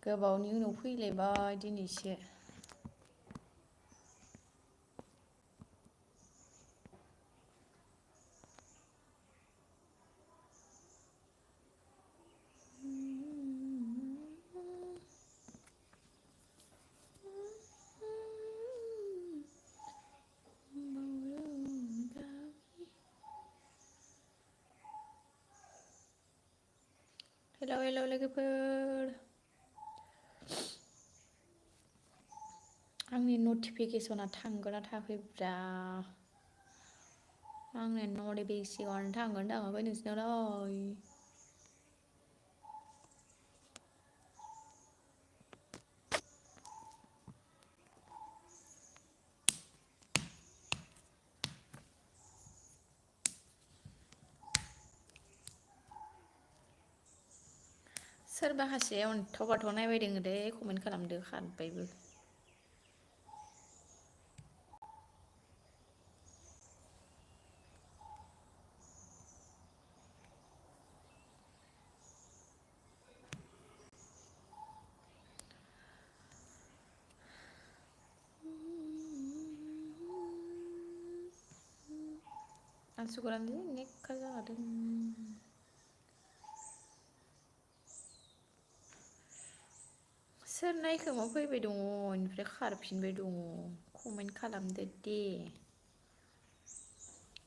गोबावनि उनाव फैलायबाय दिनैसो हेलौ हेलौ लोगोफोर आंनि नटिफिकेसना थांगोना थाङाखैब्रा आंनि नटिफिकेसना थांगोना थाङाखै नोंसिनावलाय सोरबा सासे अन्थाव बाथाव नायबाय दोङो दे कमेन्ट खालामदो खारबायबो आसुगुरानो नेक्का जादों सोर नायखोमा फैबाय दङ इनिफ्राय खारफिनबाय दङ कमेन्ट खालामदो दे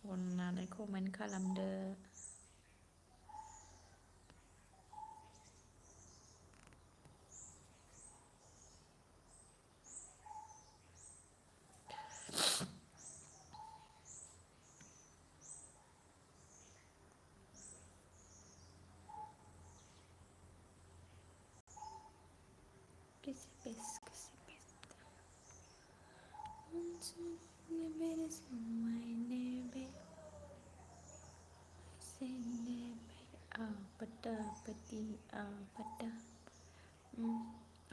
अननानै कमेन्ट खालामदो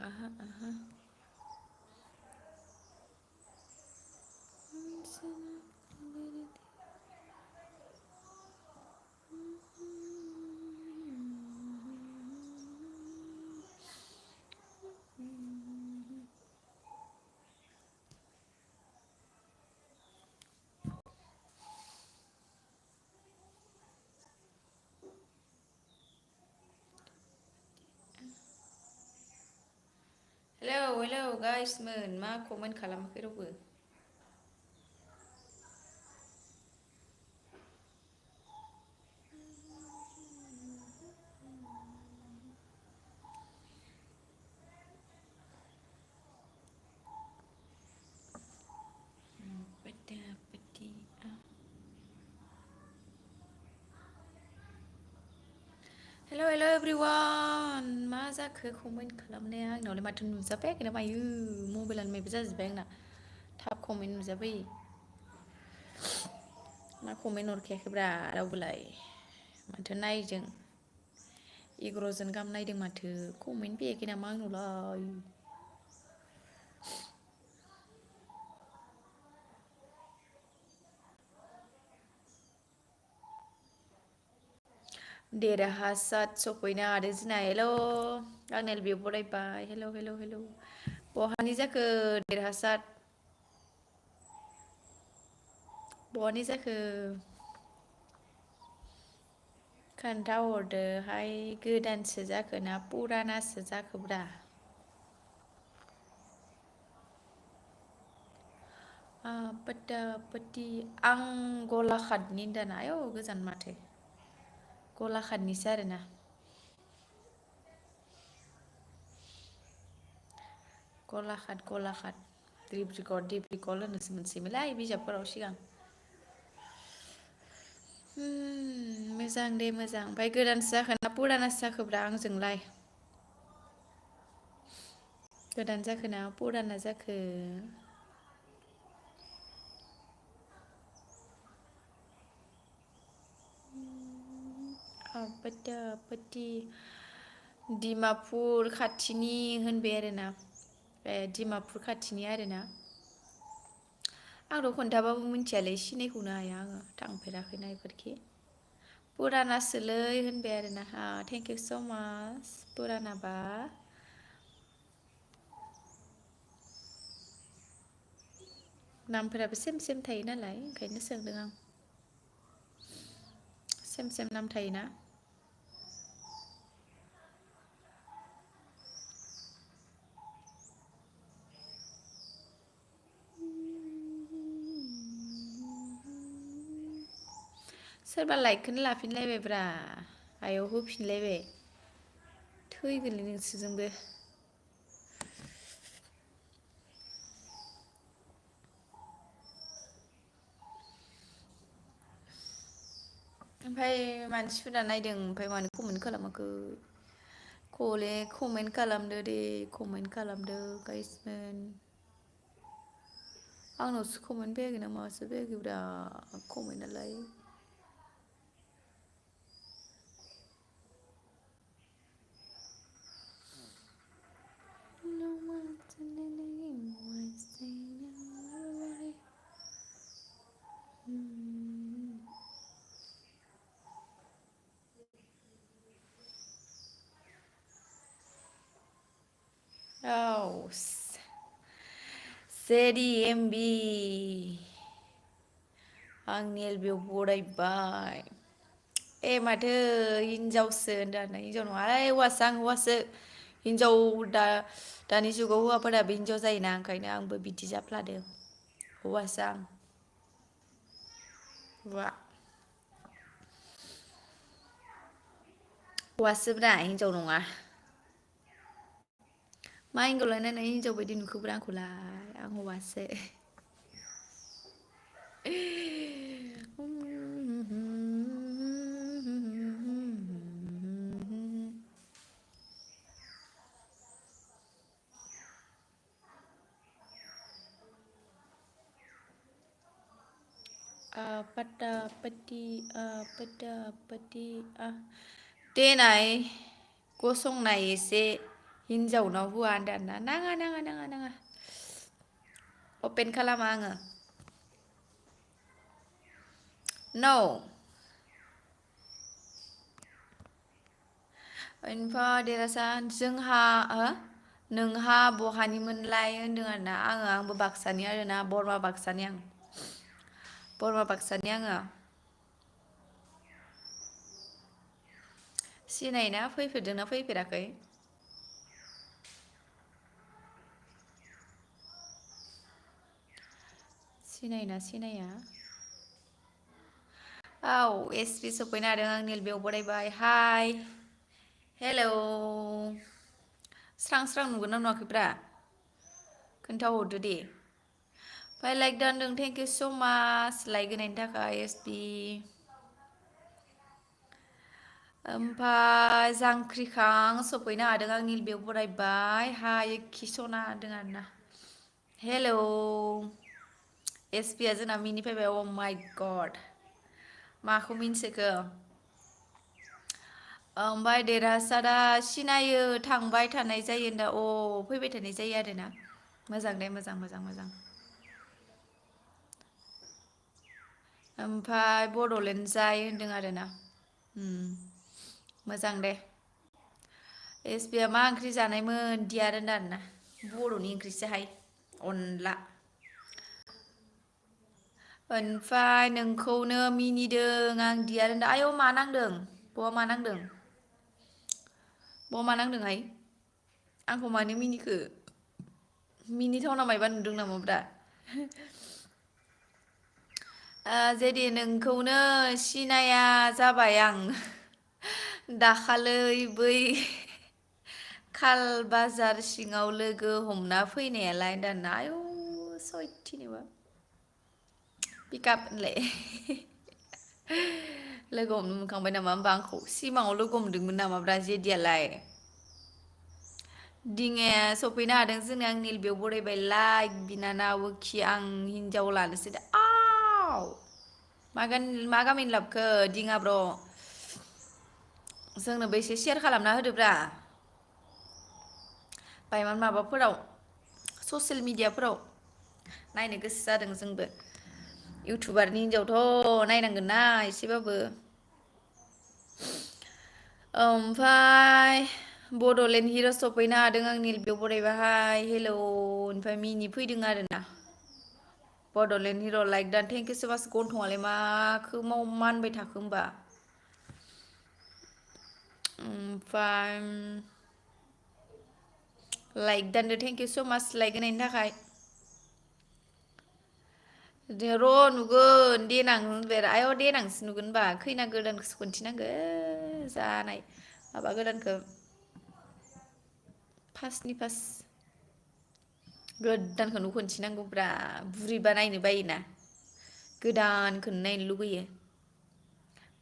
aha aha हेलौ हेलौ गाइसमोन मा कमेन्ट खालामाखै रावबो हेलौ हेलौ एभ्रिवान मा जाखो कमेन्ट खालामनाया आंनावलाय माथो नुजाफैयाखै ना मायो मबाइलानो मायबा जाजोब्बाय आंना थाब कमेन्ट नुजाफैयो मा कमेन्ट हरखायाखैब्रा रावबोलाय माथो नायदों 11 जन गाहाम नायदों माथो कमेन्ट फैयाखै नामा आंनावलाय देरहासाद सफैनो हादों जोंना हेलौ आंना बेयाव बरायबाय हेलौ हेलौ हेलौ बहानि जाखो देरहासाद बहानि जाखो खोन्थाहरदोहाय गोदानसो जाखो ना पुरानासो जाखोब्रा पट्टा पट्टि आं गलाघाटनि होनदाना आयौ गोजान माथो गलाघाटनिसो आरोना गलाघाट डिब्रुगड़ होनोसो मोनसोयोमोनलाय बिजाबफोराव सिगां मोजां दे मोजां ओमफ्राय गोदानसो जाखो ना पुरानासो जाखोब्रा आंजोंलाय गोदान जाखो ना पुराना जाखो पट्टा पट्टि डिमापुर खाथिनि होनबाय आरोना डिमापुर खाथिनि आरोना आंथ' खोन्थाबाबो मिथियालै सिनायखौनो हाया आङो थांफेराखैना इफोरखि पुरानासोलै होनबाय आरोना थेंक इउ स' माच पुरानाबा नामफोराबो सेम थायो नालाय ओंखायनो सोंदों आं सेम नाम थायोना सोरबा लाइकखौनो लाफिनलायबायब्रा आयौ होफिनलायबाय थैगोनलै नोंसोरजोंबो ओमफ्राय मानसिफोरा नायदों ओमफ्राय मानो कमेन्ट खालामाखै कमेन्ट खालामदो दे कमेन्ट खालामदो गाइसमोन आंनावसो कमेन्ट फैयाखै ना मासो फैयाखैब्रा कमेन्टआलाय औ जेडि एमबि आंनि एलबेयाव बरायबाय ए माथो हिनजावसो होनदों आरोना हिनजाव नङा हौवासो आं हौवासो हिनजाव दानि जुगाव हौवाफोराबो हिनजाव जायोना ओंखायनो आंबो बिदि जाफ्लादों हौवासो आं हौवा हौवासोब्रा हिनजाव नङा मा एंगल नायनानै हिनजाव बायदि नुखोब्रा आंखौलाय आं हौवासो पता पति देनाय गसंनाय एसे हिनजावनाव होआ होनदों आरोना नाङा अपेन खालामा आङो न' ओमफ्राय देरासा जोंहा नोंहा बहानिमोनलाय होनदों आरोना आंबो बाक्सानि आरोना बरमा बाक्सानि आं बरमा बाक्सानि आङो सिनायोना फैफेरदोंना फैफेराखै सिनायोना सिनाया औ एस पि सफैनो हादों आंनि बेयाव बरायबाय हाय हेलौ स्रां स्रां नुगोन ना नुवाखैब्रा खोन्थाहरदो दे ओमफ्राय लाइक दा होनदों थेंक इउ स' माच लाइक होनायनि थाखाय एस पि ओमफ्राय जांख्रिखां सफैनो हादों आंनि बेयाव बरायबाय हाय खिसना होदों आरोना हेलौ एस पि आ जोंना मिनि फैबाय अ माइ गड माखौ मिनिसोखो ओमफ्राय देरहासादा सिनायो थांबाय थानाय जायो दा अ फैबाय थानाय जायो आरोना मोजां दे मोजां ओमफ्राय बड'लेण्ड जाय होनदों आरोना मोजां दे एस पि आ मा ओंख्रि जानायमोन दियार होनदों आरोना बर'नि ओंख्रिसोहाय अनला ओमफ्राय नोंखौनो मिनिदों आं दियार होनदों आयौ मा नांदों बहा मा नांदों मा नांदोंहाय आंखौ मानो मिनिखो मिनिथावना मायबा नुदों नामाब्रा जेदि नोंखौनो सिनाया जाबाय आं दाखालै बै खाल बाजार सिङाव लोगो हमना फैनायालाय दाना आयौ सयथिनिबो पिकआप होनलाय लोगो हमनो मोनखांबाय नामा होमबा आंखौ सिमाङाव लोगो हमदोंमोन नामाब्रा जेदियालाय दिङाया सफैनो हादों जोंनि आंनि बेयाव बरायबाय लाइक बिनानाव खि आं हिनजाव लानोसै दा मा गामिनि लाबखो दिङाब्र' जोंनोबो एसे सेयार खालामना होदोब्रा बायमान माबाफोराव ससियेल मिडियाफोराव नायनो गोसो जादों जोंबो इउटुबारनि हिनजावथ' नायनांगोन ना एसेबाबो ओमफ्राय बड'लेण्ड हिर' सफैनो हादों आंनि बेयाव बरायबाहाय हेलौ ओमफ्राय मिनि फैदों आरोना बड'लेण्ड हिर' लाइक दा थेंक इउ सो माच गन्थंआलाय माखौ मानबाय थाखो होमबा ओमफ्राय लाइक दानदो थेंक इउ सो माच लाइक होनायनि थाखाय र' नुगोन देनां आयौ देनांसो नुगोन होनबा खैना गोदानखौसो खिन्थिनांगो जानाय माबा गोदानखौ फार्स्टनि फार्स्ट गोदानखौनो खिन्थिनांगौब्रा बुरिबा नायनो बायोना गोदानखौनो नायनो लुगैयो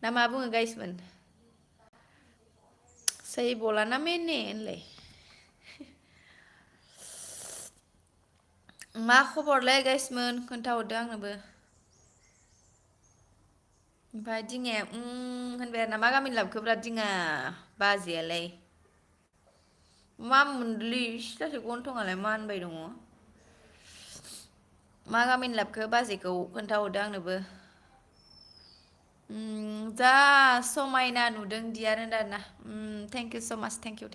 ना मा बुङो गाइसमोन सही बोला ना मैंने होनलाय मा खबरलै गाइसमोन खोन्थाहरदो आंनोबो ओमफ्राय दिङाया होनबाय आरो ना मा गामिनि लाबोखोब्रा दिङा बाजैयालाय मा मोनलै सिथासे गन्थंआलाय मानबाय दङ मा गामिनि लाबोखो बाजैखौ खोन्थाहरदो आंनोबो जा समायना नुदों दियार होनदों आरोना thank you so' much thank you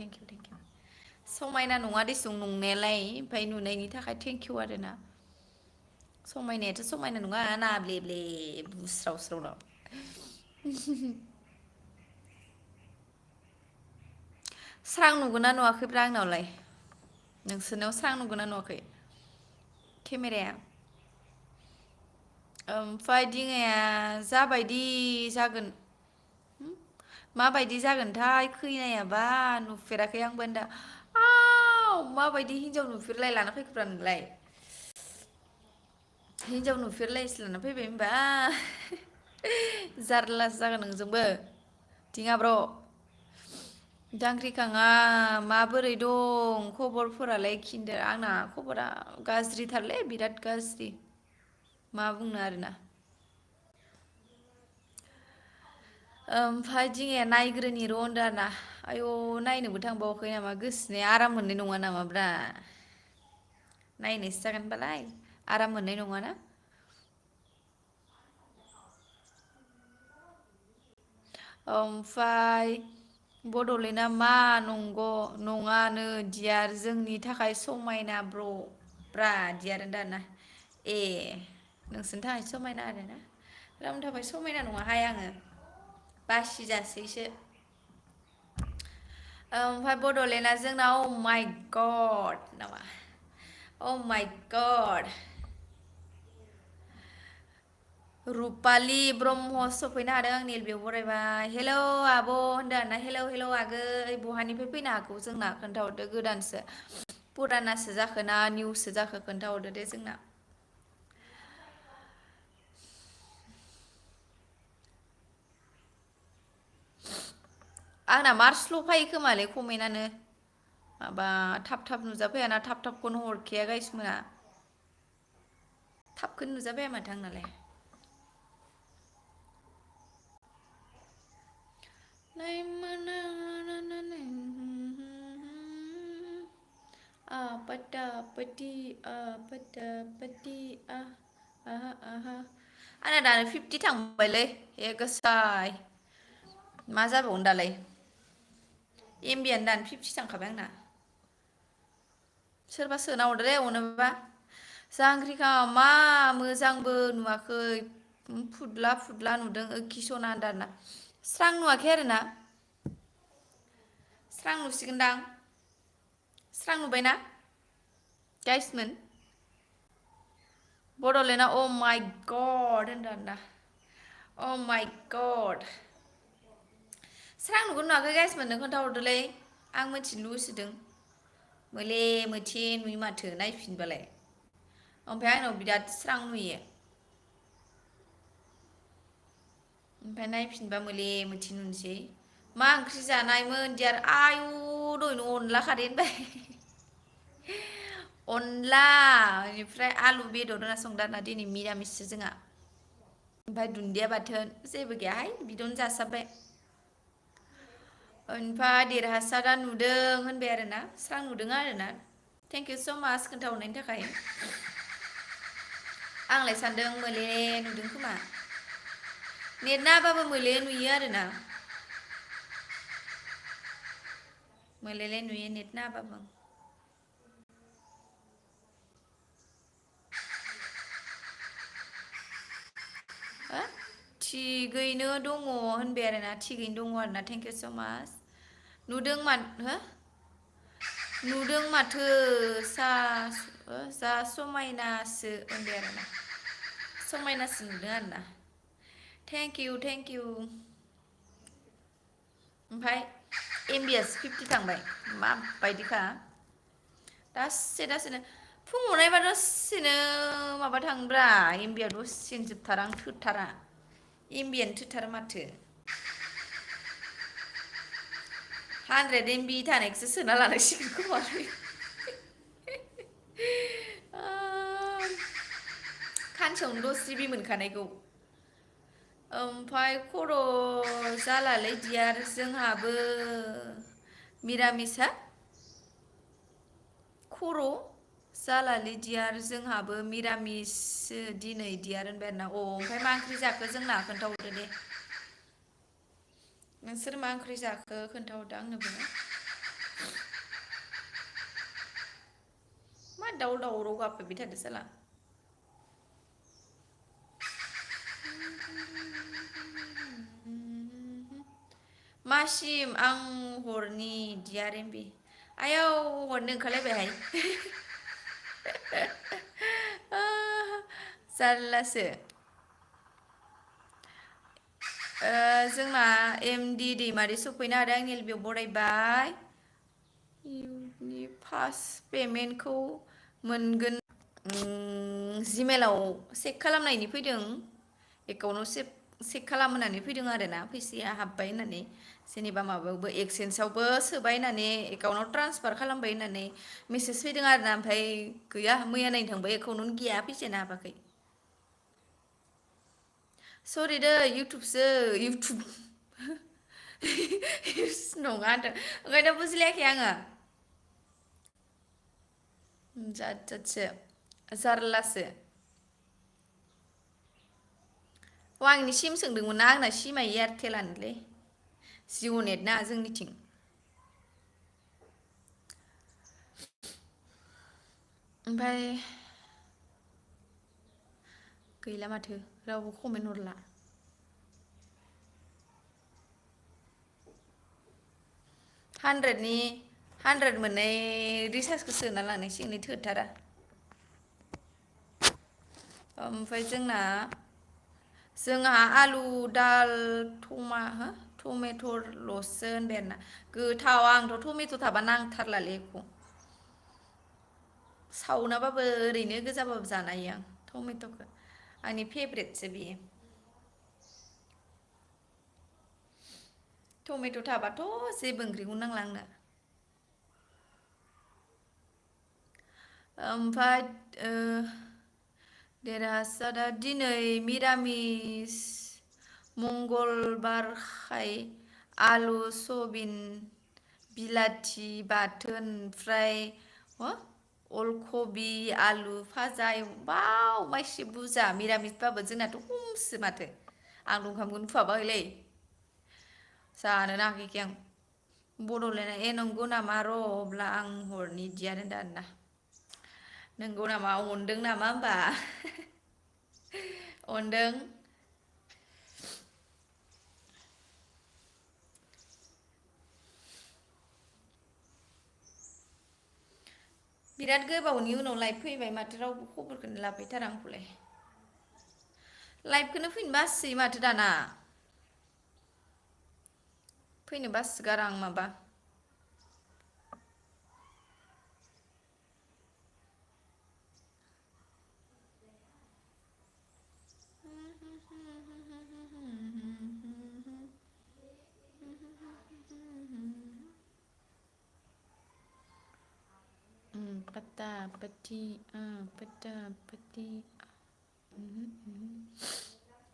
समायना नङा देसुं नंनायालाय ओमफ्राय नुनायनि थाखाय थेंक इउ आरोना समायनायाथ' समायना नङा नाब्ले ब्ले बुस्राव स्राव स्रां नुगोना नुवाखैब्रा आंनावलाय नोंसोरनाव स्रां नुगोना नुवाखै केमेराया ओमफ्राय दिङाया जाबायदि जागोन माबायदि जागोनथाय खैनायाबा नुफेराखै आंबो दा माबायदि हिनजाव नुफेरलाय लाना फैखोब्रा नोंलाय हिनजाव नुफेरलायसो लाना फैबाय होनबा जारलासो जागोन नोंजोंबो दिङाब्र' जांख्रिखाङा माबोरै दं खबरफोरालाय खिनदो आंना खबरा गाज्रिथारलै बिराद गाज्रि मा बुंनो आरोना ओमफ्राय दिङाया नायग्रोनि र' होनदों आरोना आयौ नायनोबो थांबावाखै नामा गोसोने आराम मोननाय नङा नामाब्रा नायनायसो जागोन होनबालाय आराम मोननाय नङाना ओमफ्राय बड'लेण्डआ मा नंगौ नङानो दियार जोंनि थाखाय समायना ब्रा दियार होनदों आरोना ए नोंसोरनि थाखाय समायना आरोना रावनि थाखाय समायना नङाहाय आङो बासिजासैसो ओमफ्राय बड'लेण्डआ जोंना अ माइ गड नामा अ माइ गड रुपालि ब्रह्म सफैनो हादों आंनि एलबियाव बरायबाय हेलौ आब' होनदों आरोना हेलौ आगै बहानिफ्राय फैनो हागौ जोंना खोन्थाहरदो गोदानसो फुरानासो जाखोना निउससो जाखो खोन्थाहरदो दे जोंना आंना मार स्ल' फैयो खोमालै कमेन्टआनो माबा थाब नुजाफैयाना थाबखौनो हरखाया गाइसमोना थाबखौनो नुजाफैया माथो आंनालाय आंना दानो 50 थांबायलै ए गोसाय मा जाबावगोन दालाय एमबियानो दानो 50 थांखाबाय आंना सोरबा सोना हरदोलै अनोबा जांख्रिखा मा मोजांबो नुवाखै फुदला नुदों किसना होनदों आरोना स्रां नुवाखै आरोना स्रां नुसिगोनदां स्रां नुबायना गाइसमोन बड'लेण्डआ अ माइ गड होनदों आरोना अ माइ गड स्रां नुगोना नुवाखै गाइसमोन नों खोन्थाहरदोलै आं मिथिनो लुगैसोदों मोले मोथे नुयो माथो नायफिनबालाय ओमफ्राय आंनाव बिराद स्रां नुयो ओमफ्राय नायफिनबा मोले मोथे नुनोसै मा ओंख्रि जानायमोन दियार आयु दहायनो अनला खारै होनबाय अनला बेनिफ्राय आलु बेदर होना संदों आरोना दिनै मिरामिससो जोंहा ओमफ्राय दुन्दिया बाथोन जेबो गैयाहाय बिदनो जासाबबाय ओमफ्राय देरहासारा नुदों होनबाय आरोना स्रां नुदों आरोना थेंक इउ स' मास खोन्थाहरनायनि थाखाय आंलाय सानदों मोले नुदों खोमा नेट नाङाबाबो मोले नुयो आरोना मोलेले नुयो नेट नाङाबाबो थिगैनो दङ होनबाय आरोना थिगैनो दङ आरोना थेंक इउ स' माच नुदों हो नुदों माथो जा समायनासो होनबाय आरोना समायनासो नुदों आरोना थेंक इउ ओमफ्राय एमबियासो 50 थांबाय माबायदिखा दासेनो फुङाव नायबा दसेनो माबा थाङोब्रा एमबिया दसेनो जोबथारा आं थोथारा एमबियानो थोथारा माथो 100 MB थानायखौसो सोना लानांसिगोन खोमालै खानसेयावनो 10 GB मोनखानायखौ ओमफ्राय खर' जालालै दियार जोंहाबो मिरामिसा खर' जालालै दियार जोंहाबो मिरामिससो दिनै दियार होनबाय आरोना ओमफ्राय मा ओंख्रि जाखो जोंना खोन्थाहरदो दे नोंसोर मा ओंख्रि जाखो खोन्थाहरदो आंनोबो मा दावराव गाबबाय थादो साला मासिम आं हरनि दियार एमबि आयौ हरनो ओंखारलायबायहाय जारलासो जोंना एमडि दैमारि सफैनो हादों आंनि एलबियाव बरायबाय इउनि फार्स्ट पेमेन्टखौ मोनगोन जिमेलाव चेक खालामनायनि फैदों एकाउन्टाव चेक खालाम होननानै फैदों आरोना फैसाया हाबबाय होननानै जेनेबा माबायावबो एक्सेन्सआवबो सोबाय होननानै एकाउन्टाव ट्रान्सफार खालामबाय होननानै मेसेज फैदों आरोना ओमफ्राय गैया मैया नायनो थांबाय एकाउन्टावनो गैया फैसायानो हाबाखै सरि दै इउटुबसो इउटुब नङा होनदों ओंखायनो बुजिलायाखै आङो जाद जादसो जारलासो आंनि सिम सोंदोंमोन ना आंना सिमा एयारटेलानोलै जिअ' नेट ना जोंनिथिं ओमफ्राय गैला माथो रावबो कमेन्ट हरला 100 मोननाय रिसार्जखौ सोना लानांसिगोन थोथारा ओमफ्राय जोंहा आलु दाल टमेट'ल'सो होनबाय आरोना गोथाव आंथ' टमेट' थाबा नांथारलालै एख' सावनाबाबो ओरैनो गोजाबाबो जानो हायो आं टमेट'खौ आंनि फेभरेटसो बियो टमेट' थाबाथ' जेबो ओंख्रिखौनो नांला आंनो ओमफ्राय देरहासादा दिनै मिरामिस मंगलबारखाय आलु सबिन बिलाथि बाथोन ओमफ्राय अलकबि आलु भाजा बाव मायसि बुरजा मिरामिसबाबो जोंनाथ' खमसो माथो आं ओंखामखौनो खुहाबाखैलै जानोनो हाखायाखै आं बड'लेण्डआ नंगौ नामा र' अब्ला आं हरनि दियानो आरोना नंगौ नामा अनदों नामा होमबा अनदों बिराद गोबावनि उनाव लाइभ फैबाय माथो रावबो खबरखौनो लाफैथारा आंखौलाय लाइभखौनो फैनो बासै माथो दाना फैनो बासोगारो आं माबा पता पति पता पति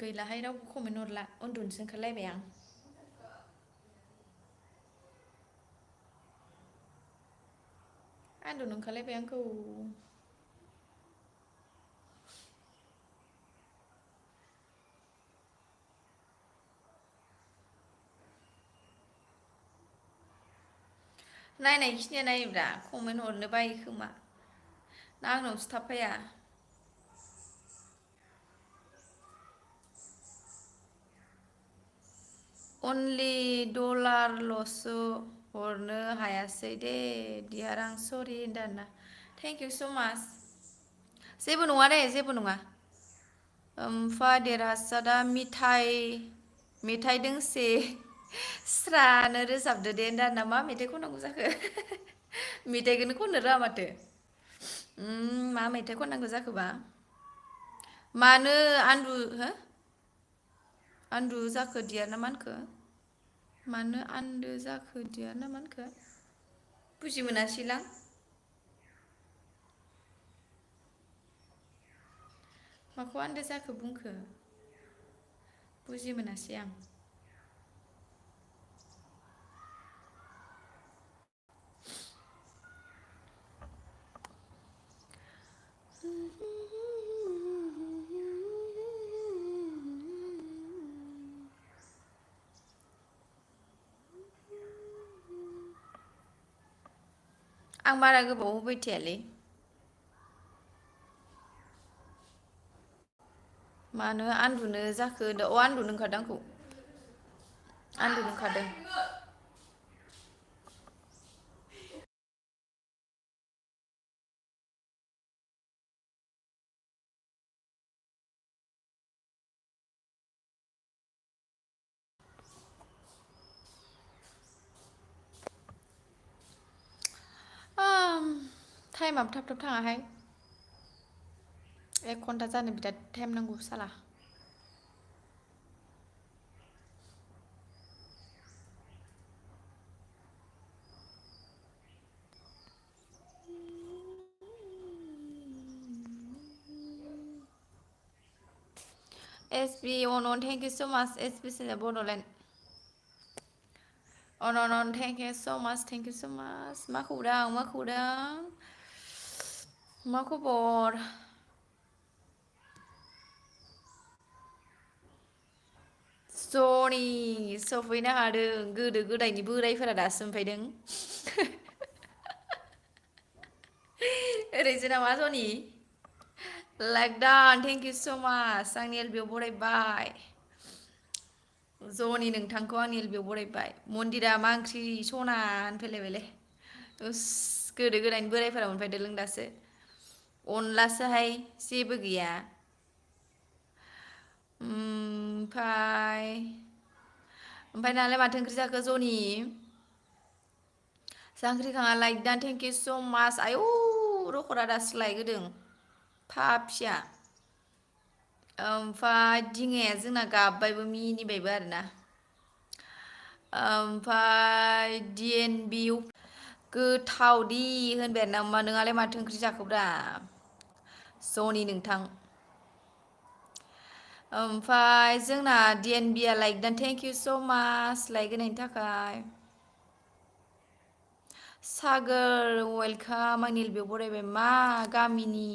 गैलाहाय रावबो कमेन्ट हरला उन्दुनोसो ओंखारलायबाय आं उन्दुनो ओंखारलायबाय आंखौ नायनायखिनिया नायोब्रा कमेन्ट हरनो बायो खोमा ना आंनावसो थाब फैया अनलि डलारल'सो हरनो हायासै दे दियार आं सरि होनदों आरोना थेंक इउ स' माच जेबो नङा दे जेबो नङा ओमफ्राय देरहासादा मेथाइ दोंसे स्रानो रोजाबदो दे होनदों आरोना मा मेथाइ खननांगौ जाखो मेथाइखौनो खननो रोङा माथो मा मेथाइ खननांगौ जाखोबा मानो आन्दु हो आन्दु जाखो दियार ना मा होनखो मानो आन्दो जाखो दियार ना मा होनखो बुजि मोनासैलां माखौ आन्दो जाखो बुंखो बुजि मोनासै आं आं बारा गोबाव होबाय थायालै मानो आन्दुनो जाखो अ आन्दुनो ओंखारदों आंखौ आन्दुनो ओंखारदों टाइमाबो थाब थाब थाङाहाय 1 घन्टा जानो बिराद टाइम नांगौ साला S B and thank you so' much S B C Bodoland and thank you so' much thank you so' माच मा खौरां मा खौरां मा खबर जनि सफैनो हादों गोदो गोदायनि बोरायफोरा दासो मोनफैदों ओरैसो नामा जनि like don thank you so' माच आंनि एलबियाव बरायबाय जनि नोंथांखौ आंनि एलबियाव बरायबाय मन्दिरा मा ओंख्रि सना होनफैलायबायलै गोदो गोदायनि बोरायफोरा मोनफैदोंलों दासो अनलासोहाय जेबो गैया ओमफ्राय नालाय माथो ओंख्रि जाखो जनि जांख्रिखाङा लाइक दा थेंक इउ स' माच आयौ रखरा दासो लायगोदों फाफिया ओमफ्राय दिङाया जोंना गाबबायबो मिनिबायबो आरोना ओमफ्राय गोथावदि होनबाय आरोना मा नोंहालाय माथो ओंख्रि जाखोब्रा जनि नोंथां ओमफ्राय जोंना डि एन बि आ लाइक दा थेंक इउ स' माच लाइक होनायनि थाखाय सागोर वेलकाम आंनि एलबियाव बरायबाय मा गामिनि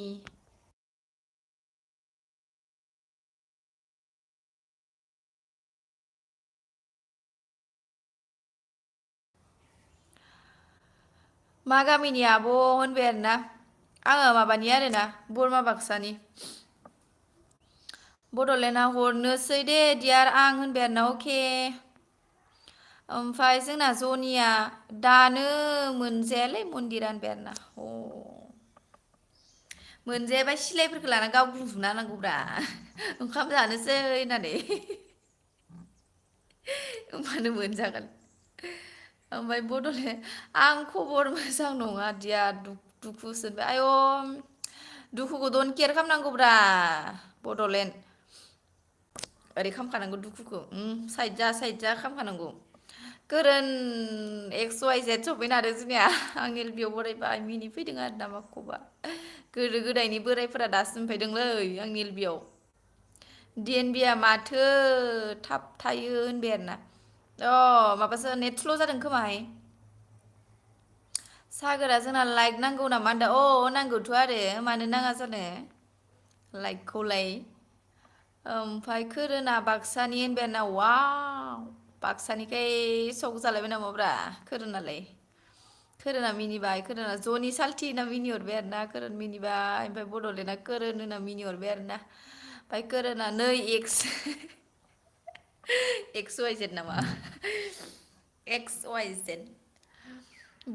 मा गामिनि आब' होनबाय आरोना आङो माबानि आरोना बरमा बाक्सानि बड'लेण्डआ हरनोसै दे दियार आं होनबाय आरोना अके ओमफ्राय जोंना जनिया दानो मोनजायालै मन्दिरा होनबाय आरोना मोनजायाबा सिलायफोरखौ लाना गावग्लुंजुबना होनांगौब्रा ओंखाम जानोसै होननानै होमबानो मोनजागोन ओमफ्राय बड'लेण्ड आं खबर मोजां नङा दिया दुखुसो आय' दुखुखौ डन्ट केयार खालामनांगौब्रा बड'लेण्ड ओरै खालामखानांगौ दुखुखौ साइद जा खालामखानांगौ गोरोन एक्स वाइ जेद सफैनो हादों जोंनिया आं एल पि आव बरायबाय मिनि फैदों आरो ना माखौबा गोदो गोदायनि बोरायफोरा दासो मोनफैदोंलै आंनि एल पि आव डि एन बि आ माथो थाब थायो होनबाय आरोना माबासो नेट स्ल' जादों खोमाहाय सागोरा जोंना लाइक नांगौ नामा होनदों नांगौथ' आरो मानो नाङा जानो लाइकखौलाय ओमफ्राय खोरोना बाक्सानि होनबाय आरोना वाव बाक्सानिखाय सक जालायबाय नामाब्रा खोरोना मिनिबाय खोरोना जनि साल्थि होनना मिनिहरबाय आरो ना खोरोन मिनिबाय ओमफ्राय बड'लेण्डआ खोरोन होनना मिनिहरबाय आरो ना ओमफ्राय खोरोना नै एक्स एक्स वाइ जेड नामा एक्स वाइ जेड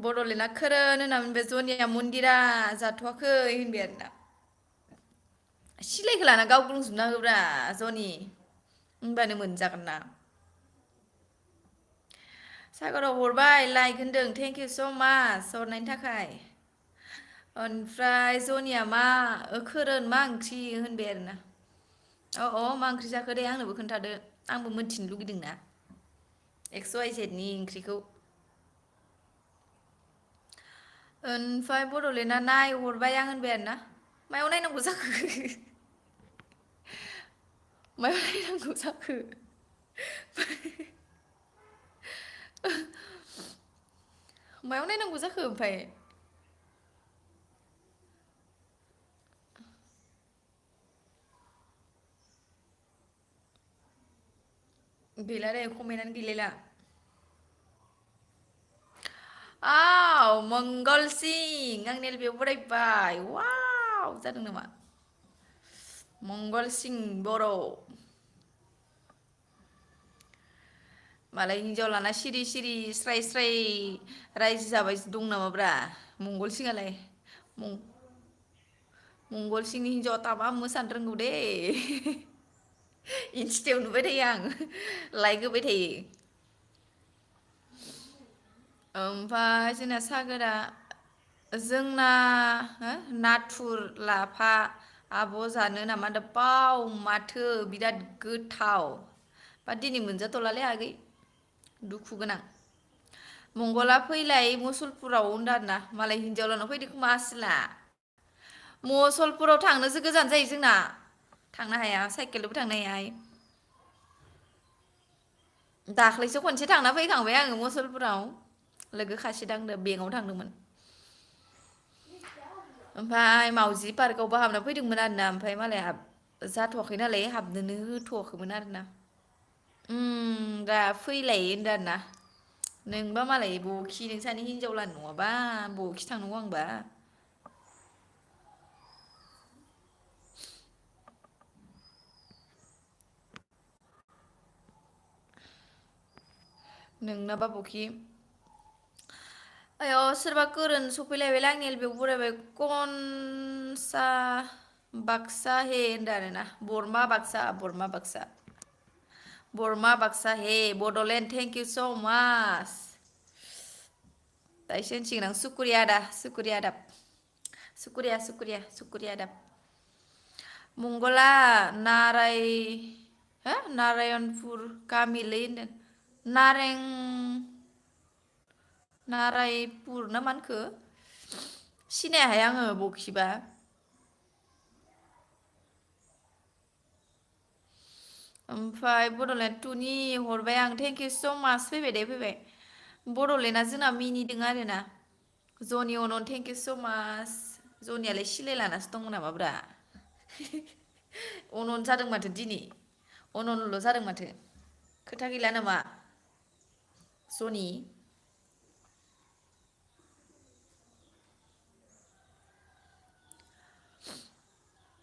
बड'लेण्डआ खोरोन होनामोन बे जनिया मन्दिरा जाथ'वाखै होनबाय आरोना सिलायखौ लाना गावग्लुंजोबना होब्रा जनि होनबानो मोनजागोन ना सागराव हरबाय लाइक होनदों थेंक इउ स' माच हरनायनि थाखाय ओमफ्राय जनिया मा खोरोन मा ओंख्रि होनबाय आरोना अ मा ओंख्रि जाखो दे आंनोबो खोन्थादो आंबो मोनथिनो लुगैदों ना एक्स वाइ जेडनि ओंख्रिखौ ओमफ्राय बड'लेण्डआ नायहरबाय आं होनबाय आरोना मायाव नायनांगौ जाखो मायाव नायनांगौ जाखो मायाव नायनांगौ जाखो ओमफ्राय गैला दे कमेन्टआनो गैलायला आव मंगलसिं आंनि एलबेयाव बरायबाय वाव जादों नामा मंगलसिं बर' मालाय हिनजाव लाना सिरि सिरि स्राय स्राय रायजो जाबाय दं नामाब्रा मंगलसिंआलाय मंगलसिंनि हिनजावआ तामाम मोसानो रोंगौ दे इन्स्टायाव नुबाय थायो आं लाइक होबाय थायो ओमफ्राय जोंना सागोरा जोंना नाथुर लाफा आब' जानो नामा दा बाव माथो बिराद गोथाव बा दिनै मोनजाथ'लालै आगै दुखु गोनां मंगला फैलाय मुसलपुराव होनदों आरोना मालाय हिनजावलानाव फैदो खोमा आसोला मसलपुराव थांनोसो गोजान जायो जोंना थांनो हाया साइकेलजोंबो थांनो हाया दाख्लैसो खनसे थांना फैखांबाय आङो मुसलपुराव लोगो खासे बेंकआव थांदोंमोन ओमफ्राय मावजि पार्कआवबो हाबना फैदोंमोन आरोना ओमफ्राय मालाय जाथ'वाखै नालाय हाबनोनो होथ'वाखैमोन आरोना दा फैलाय होनदों आरोना नोंबा मालाय बखि नोंसानि हिनजावलानि नङाबा बखि थांनांगौ आंबा नोंनाबा बखि आय' सोरबा गोरोन सफैलायबायलाय आंनि एलबेयाव बरायबाय कनसा बाक्सा हे होनदों आरोना बरमा बाक्सा हे बड'लेण्ड थेंक इउ स' माच दायोसो होनसिगोन आं सुकुरिया आदा सुकुरिया आदाब सुकुरिया आदाब मंगला नारायणपुर गामिलै होनदों नारें नारायपुर ना मा होनखो सिनायाहाय आङो बखिबा ओमफ्राय बड'लेण्ड टुनि हरबाय आं थेंक इउ स' माच फैबाय दे फैबाय बड'लेण्डआ जोंना मिनिदों आरोना जनि अनन थेंक इउ स' माच जनियालाय सिलाय लानासो दङ नामाब्रा अनन जादों माथो दिनै अननल' जादों माथो खोथा गैला नामा जनि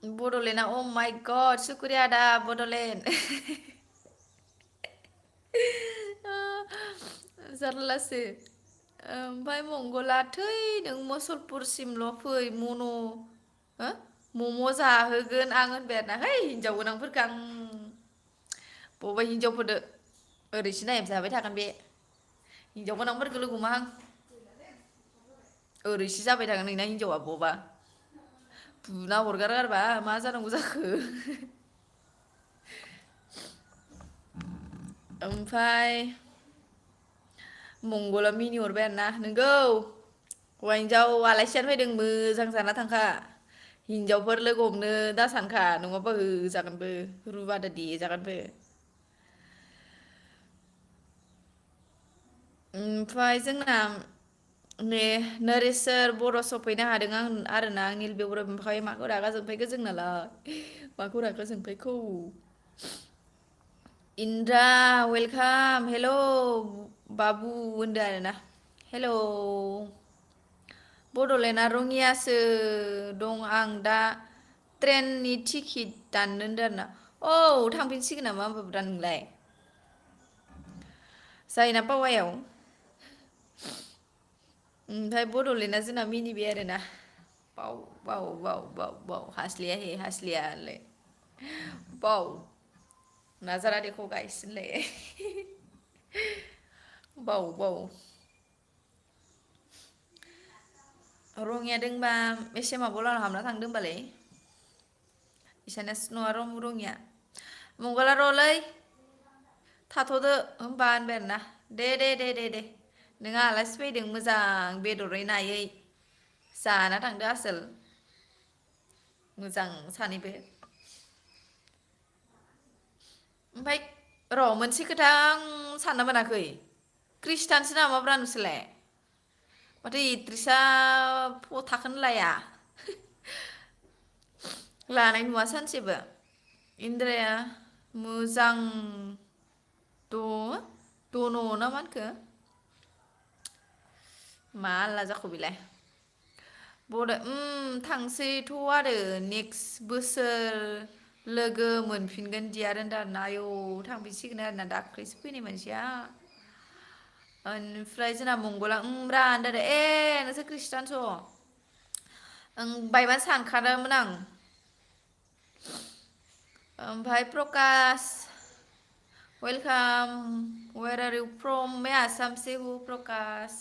बड'लेण्डआ अ माइ गड सुकुरिया आदा बड'लेण्ड जारलासो ओमफ्राय मंगला थै नों मुसलपुरसिमल' फै मम' जाहोगोन आं होनबाय आरोना है हिनजाव गोनांफोरखौ आं बबेबा हिनजावफोरदो ओरैसो नायजाबाय थागोन बे हिनजाव गोनांफोरखौ लोगो हमो आं ओरैसो जाबाय थागोन नोंना हिनजावा बबा बुना हरगार गारबा मा जानांगौ जाखो ओमफ्राय मंगला मिनिहरबाय आरोना नोंगौ हौवा हिनजाव आलासि जानो फैदों मोजां जाना थांखा हिनजावफोर लोगो हमनो दा सानखा नङाबा होजागोनबो रुवादो देजागोनबो ओमफ्राय जोंना नोरेसोर बर' सफैनो हादों आरोना आंनि बेवबो ओमफ्राय माखौ रागा जोंफाइखो जोंनालाय माखौ रागा जोंफाइखौ इन्द्रा वेलकाम हेल' बाबु होनदो आरोना हेल' बड'लेण्डआ रङियासो दं आं दा ट्रेननि टिकेट दाननो होनदों आरोना औ थांफिनसिगोन नामा होमबाबोरा नोंलाय जायोना पावायाव ओमफ्राय बड'लेण्डआ जोंना मिनिबाय आरोना बाव बाव बाव बाव बाव हास्लिया हे हास्लिया होनलाय बाव नाजारा देखो गाइस होनलाय बाव बाव रङिया दोंबा एसे माबायाव लाना हाबना थांदो होनबालाय इसानिया न'आ रङिया मंगला र'लै थाथ'दो होनबा होनबाय आरोना दे नोंहा आलासि फैदों मोजां बेदरै नायै जाना थांदो आसोल मोजां सानैबो ओमफ्राय र' मोनसे खोथा आं सानना मोनाखै ख्रिस्टानसो नामाब्रा नोंसोरलाय माथो इद्रिसा फथाखोनो लाया लानाय नुवा सानसेबो इन्द्राया मोजां दन ना मा होनखो मा आल्ला जाखो बेलाय थांसैथ' आरो नेक्स्ट बोसोर लोगो मोनफिनगोन दि आरो आरोना आयौ थांफिनसिगोन आरोना दाख्लैसो फैनाय मानसिया ओमफ्राय जोंना मंगला ब्रा होनदो आरो नोंसोर ख्रिस्टानस' बायबानो सानखादोंमोन आं ओमफ्राय Prakash welcome where are you from मे आसाम से हु प्रकास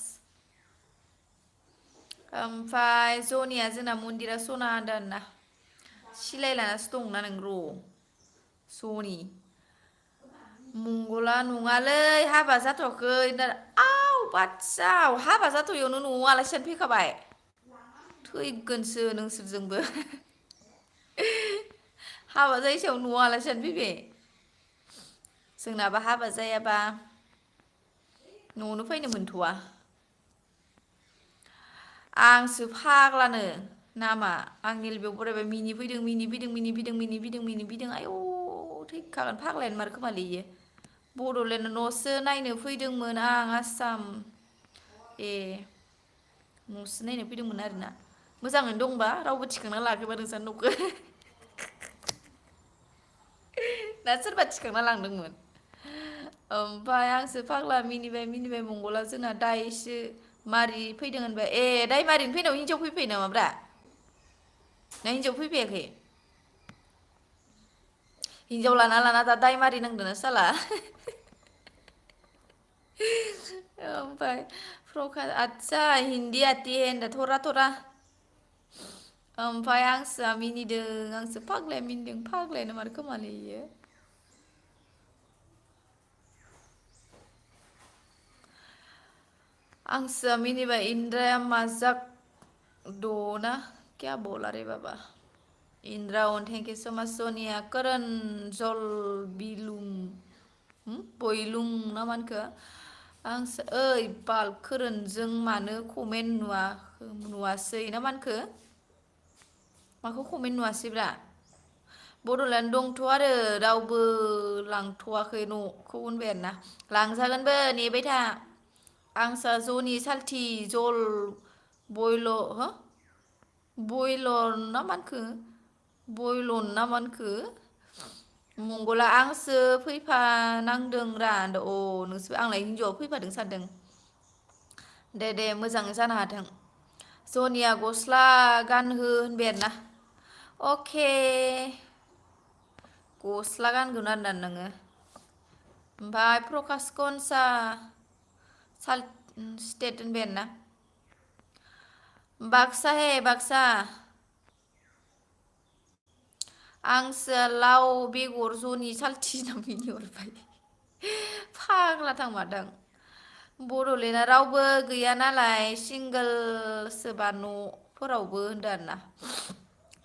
ओमफ्राय जनिया जोंना मन्दिरा सना होनदों आरोना सिलाय लानासो दंना नों र' सनि मंगला नङालै हाबा जाथ'वाखै आव बादसा हाबा जाथ'यैयावनो न'आव आलासि जानो फैखाबाय थैगोनसो नोंसोरजोंबो हाबा जायै सायाव न'आव आलासि जानो फैबाय जोंनाबा हाबा जायाबा न'आवनो फैनो मोनथ'वा आंसो फाग्लानो नामा आंनि बेयाव बरायबा मिनि फैदों आयौ थैखागोन फाग्लायानो मार खोमालै इयो बड'लेण्डनावसो नायनो फैदोंमोन आं आसाम ए न'सो नायनो फैदोंमोन आरोना मोजाङैनो दंबा रावबो थिखांना लाखैबा नोंसानि न'खौ ना सोरबा थिखांना लांदोंमोन ओमफ्राय आंसो फाग्ला मिनिबाय मंगला जोंना दायोसो मारै फैदों होनबाय दाय मारिनो फैनायाव हिनजाव फैफायो नामाब्रा ना हिनजाव फैफायाखै हिनजाव लाना दा दाय मारि नांदोंना साला ओमफ्राय प्रकास आदसा हिन्दी आती है होनदों थरा ओमफ्राय आंसोआ मिनिदों आंसो फाग्लाया मिनिदों फाग्लायानो मार खोमालै इयो आंसोआ मिनिबाय इन्द्राया माजाक दना क्या बोला रे बाबा इन्द्रा अन थेंक इउ सो माच सोनिया करण जल बिलुं बयलुं ना मा होनखो आंसो ओइ बाल खोरोनजों मानो कमेन्ट नुवासै ना मा होनखो माखौ कमेन्ट नुवासैब्रा बड'लेण्ड दंथ' आरो रावबो लांथ'वाखै न'खौ होनबाय आरोना लांजागोनबो नेबाय था आंसो जनि साल्थि जल बयल ना मा होनखो बयलन ना मा होनखो मंगला आंसो फैफानांदों रा अ नोंसो आंलाय हिनजावआ फैफादों सानदों दे मोजाङै जानो हाथों जनिया गस्ला गानहो होनबाय आरोना अके गस्ला गानगोन आरोना नोङो ओमफ्राय प्रकास कनसा स्टेट होनबाय आरोना बाक्सा हे बाक्सा आंसो लाव बेगर जनि साल्थि होनना मिनिहरबाय फाग्लाथां माथां बड'लेण्डआ रावबो गैया नालाय सिंगोलसोबा न'फोरावबो होनदों आरोना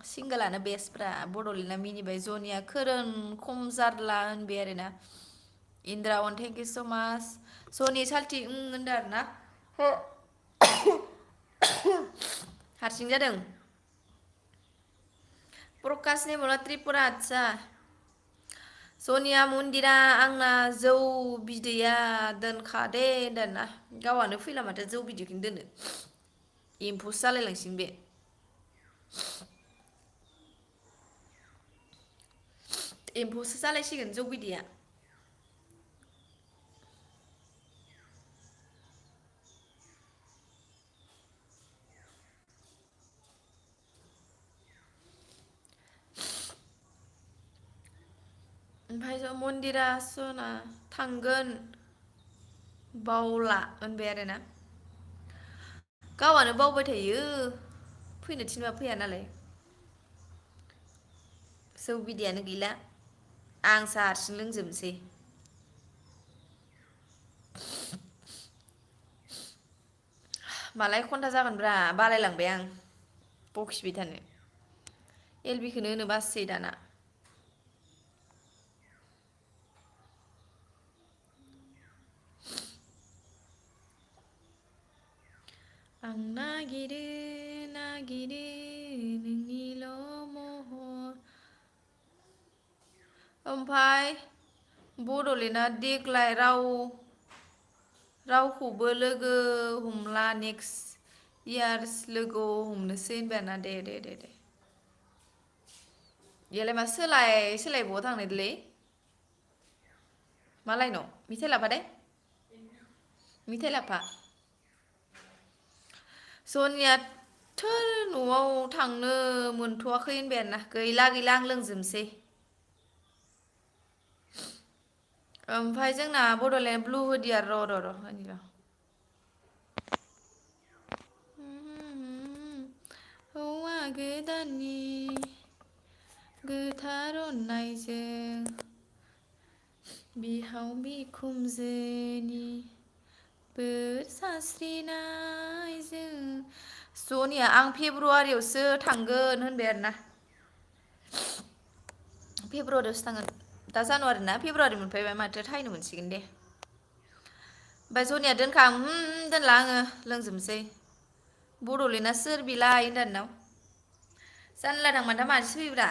सिंगोलानो बेस्टफ्रा बड'लेण्डआ मिनिबाय जनिया खोरोन खम जारला होनबाय आरोना इन्द्रा अन थेंक इउ स' माच सनि साल्थि होनदों आरोना हारसिं जादों प्रकासनि मुङा त्रिपुरा आदसा सनिया मन्दिरा आंना जौ बिदैया दोनखादे होनदों आरोना गावआनो फैला माथो जौ बिदैखौनो दोनो एम्फौसो जालायलांसिगोन बे एम्फौसो जालायसिगोन जौ बिदैया ओमफ्राय ज' मन्दिरा सना थांगोन बावला होनबाय आरोना गावआनो बावबाय थायो फैनो थिनबा फैया नालाय जौ बिदैयानो गैला आंसो हारसिं लोंजोबनोसै मालाय घन्टा जागोनब्रा बालायलांबाय आं बखिबाय थानो एलबिखौनो होनो बासै दाना आं नागिरो नागिरो नोंनिल' महर ओमफाय बड'लेण्डआ देग्लाय रावखौबो लोगो हमला नेक्स्ट इयार्स लोगो हमनोसै होनबायना दे बेयालाय मा सोलाय बहा थांनायदोलै मालायनाव मिथाइ लाबफादे मिथाइ लाबफा जनियाथ' न'आव थांनो मोनथ'वाखै होनबाय आरोना गैला आं लोंजोबनोसै ओमफ्राय जोंना बड'लेण्ड ब्लु होदिया र' होनि र' हौवा गोदाननि गोथार अननायजों बिहाव बिखुनजोनि बोर सारस्रिनायजों जनिया आं फेब्रुवारियावसो थांगोन होनबाय आरोना फेब्रुवारियावसो थांगोन दा जानुवारि ना फेब्रुवारि मोनफैबाय माथो थाहैनो मोनसिगोन दे ओमफ्राय जनिया दोनखां दोनला आङो लोंजोबनोसै बड'लेण्डआ सोर बिलाय होनदों आंनाव जानला दां मानसि फैयोब्रा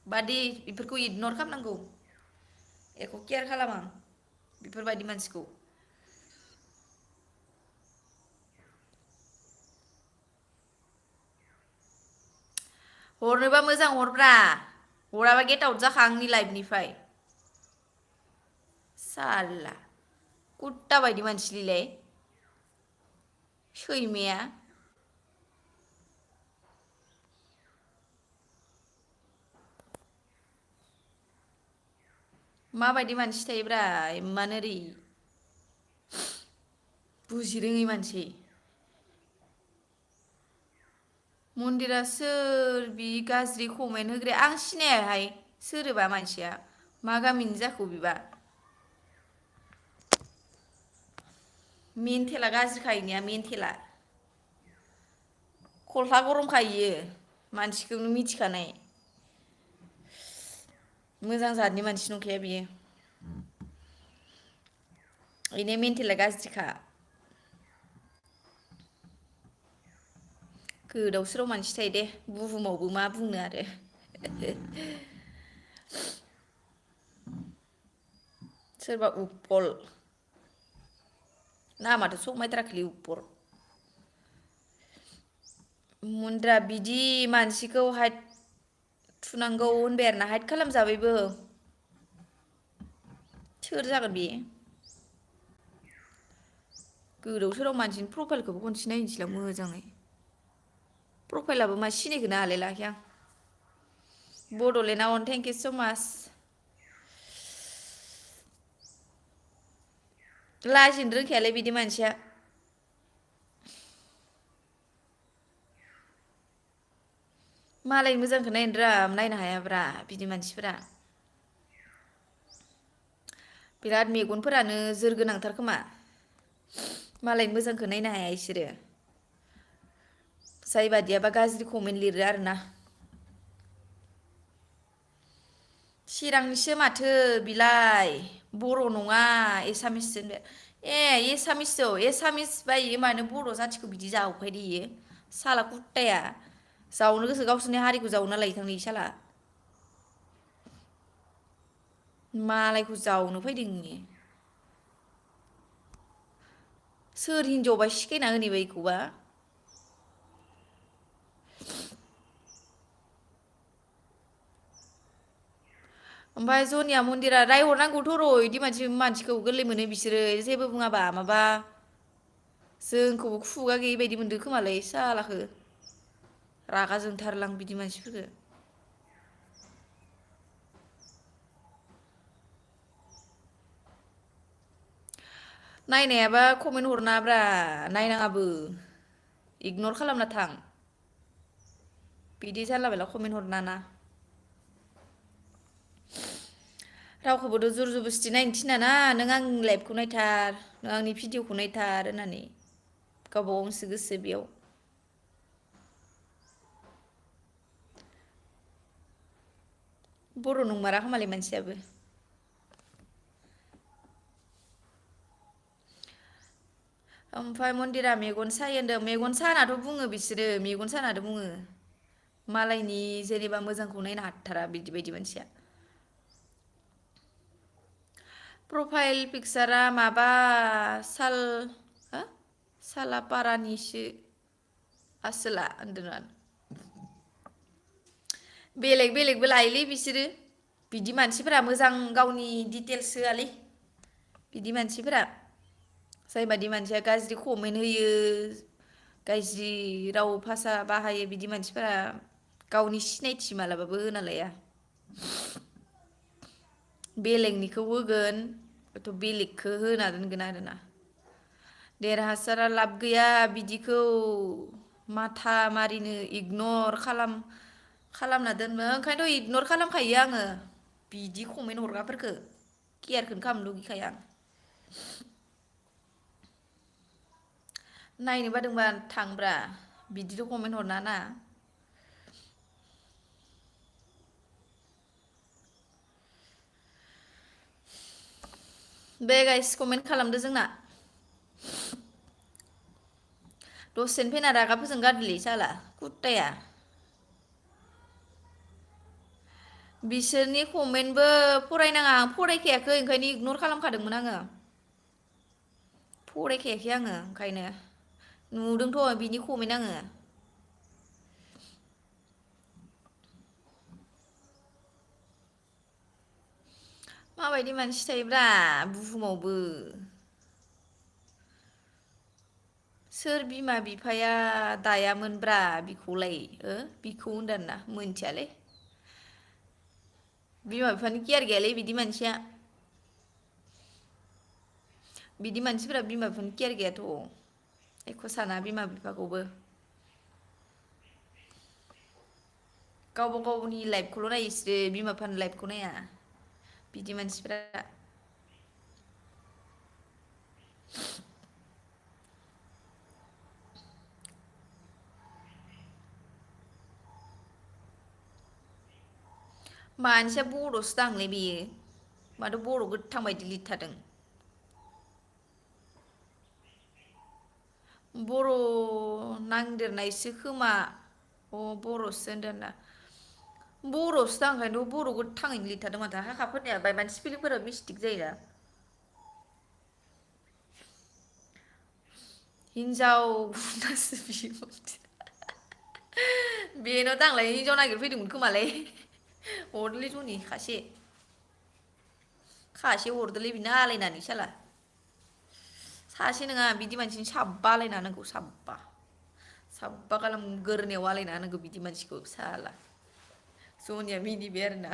बादि बेफोरखौ इगनर खालामनांगौ एख' केयार खालामा आं बेफोरबायदि मानसिखौ हरनोबा मोजां हरब्रा हराबा गेट आउट जाखा आंनि लाइफनिफ्राय साल्ला कुत्ता बायदि मानसिलै सैमाया माबायदि मानसि थायोब्रा इमान ओरै बुजि रोङै मानसि मन्दिरा सोर बि गाज्रि कमेन्ट होग्राया आं सिनायाहाय सोरबा मानसिया मा गामिनि जाखो बिबा मेन्टेला गाज्रिखा इनिया मेन्टेला खलथा गरमखा इयो मानसिखौनो मिथिखानाय मोजां जातनि मानसि नंखाया बियो इनिया मेन्टेला गाज्रिखा गोदाव सोराव मानसि थायो दे बुहुमावबो मा बुंनो आरो सोरबा उपल नामाथ' समायथाराखैलै उपल मुन्द्रा बिदि मानसिखौ हाइद थुनांगौ होनबाय आरोना हाइद खालामजाबायबो सोर जागोन बे गोदाव सोराव मानसिनि प्रफाइलखौबो खनसे नायनोसैलां मोजाङै प्रफाइलाबो मा सिनायखोनो हालाय लाङाखै आं बड'लेण्डआ अन थेंक इउ स' माच लाजिनो रोंखायालै बिदि मानसिया मालायनि मोजांखौ नायनो हायाब्रा बिदि मानसिफोरा बिराद मेगनफोरानो जोर गोनांथार खोमा मालायनि मोजांखौ नायनो हाया इसोरो जाय बादियाबा गाज्रि कमेन्ट लिरो आरोना चिरांनिसो माथो बिलाय बर' नङा एसामिससो एसामिस बा इयो मानो बर' जाथिखौ बिदि जावफायदो इयो साला कुत्ताया जावनो गोसो गावसोरनि हारिखौ जावना लायोदां इ साला मालायखौ जावनो फैदों इयो सोर हिनजावबा सिखायना होनायबा इखौबा ओमफ्राय जनिया मन्दिरा रायहरनांगौथ' र' इदि मानसिखौ गोरलै मोनो बिसोरो जेबो बुङाबा माबा जोंखौबो खुगा गैयि बायदि मोनदों खोमालै सालाखौ रागा जोंथारलां बिदि मानसिफोरखौ नायनायाबा कमेन्ट हरनाब्रा नायनाङाबो इगनर खालामना थां बिदि जाला बेला कमेन्ट हरनाङा रावखौबोथ' जुर जुबुस्थि नायनो थिनाना नों आंनि लाइभखौ नायथार नों आंनि भिडिअखौ नायथार होननानै गावबा गावनिसो गोसो बेयाव बर' नंमारा खोमालै मानसियाबो ओमफ्राय मन्दिरा मेगन सायो होनदों मेगन सानाथ' बुङो बिसोरो मेगन सानाथ' बुङो मालायनि जेनेबा मोजांखौ नायनो हाथारा बिदि बायदि मानसिया प्रफाइल पिकचारा माबा साल हो सालापारानिसो आसोला होनदों बेलेग बेलेगबो लायोलै बिसोरो बिदि मानसिफोरा मोजां गावनि डिटेल्स होआलै बिदि मानसिफोरा जायबादि मानसिया गाज्रि कमेन्ट होयो गाज्रि राव भाषा बाहायो बिदि मानसिफोरा गावनि सिनायथि मालाबाबो होना लाया बेलेगनिखौ होगोन हयथ' बेलेगखौ होना दोनगोन आरोना देरहासारा लाब गैया बिदिखौ माथा मारिनो इगनर खालामना दोननो ओंखायनोथ' इगनर खालामखायो आङो बिदि कमेन्ट हरग्राफोरखौ केयारखौनो खालामनो लुगैखाया आं नायनो बादोंबा थांब्रा बिदिथ' कमेन्ट हरनाङा ना बे गाइस कमेन्ट खालामदो जोंना दसेनो फैना रागा फोजों गारदोलै साला कुत्ताया बिसोरनि कमेन्टबो फरायनाङा आं फरायखायाखै ओंखायनो इगनर खालामखादोंमोन आङो फरायखायाखै आङो ओंखायनो नुदोंथ' बिनि कमेन्ट आङो माबायदि मानसि थायोब्रा बुहुमावबो सोर बिमा बिफाया दायामोनब्रा बिखौलाय बिखौ होनदों ना मोनथियालै बिमा बिफानि केयार गैयालै बिदि मानसिया बिदि मानसिफोरा बिमा बिफानि केयार गैयाथ' एख' साना बिमा बिफाखौबो गावबा गावनि लाइफखौल' नायो इसोरो बिमा बिफानि लाइफखौ नाया बिदि मानसिफ्रा मानसिया बर'सो दांलै बेयो माथो बर' गोथां बायदि लिरथारदों बर' नांदेरनायसो खोमा अ बर'सो होनदों ना बर'सो दां ओंखायनोथ' बर' गोथाङैनो लिरथारदों माथो हाखाफोरनिया बायमान स्पेलिंफोरा मिस्टेक जायोना हिनजाव गुन्दासो बियो बेनो दांलाय हिनजाव नागिरफैदोंमोन खोमालै हरलै जनि खासे हरदोलै बिनो आलायनानै साला सासे नङा बिदि मानसिनि साबा आलायना होनांगौ साबा गाहाम गोरोनायाव आलायना होनांगौ बिदि मानसिखौ साला जनिया मिनिबाय आरोना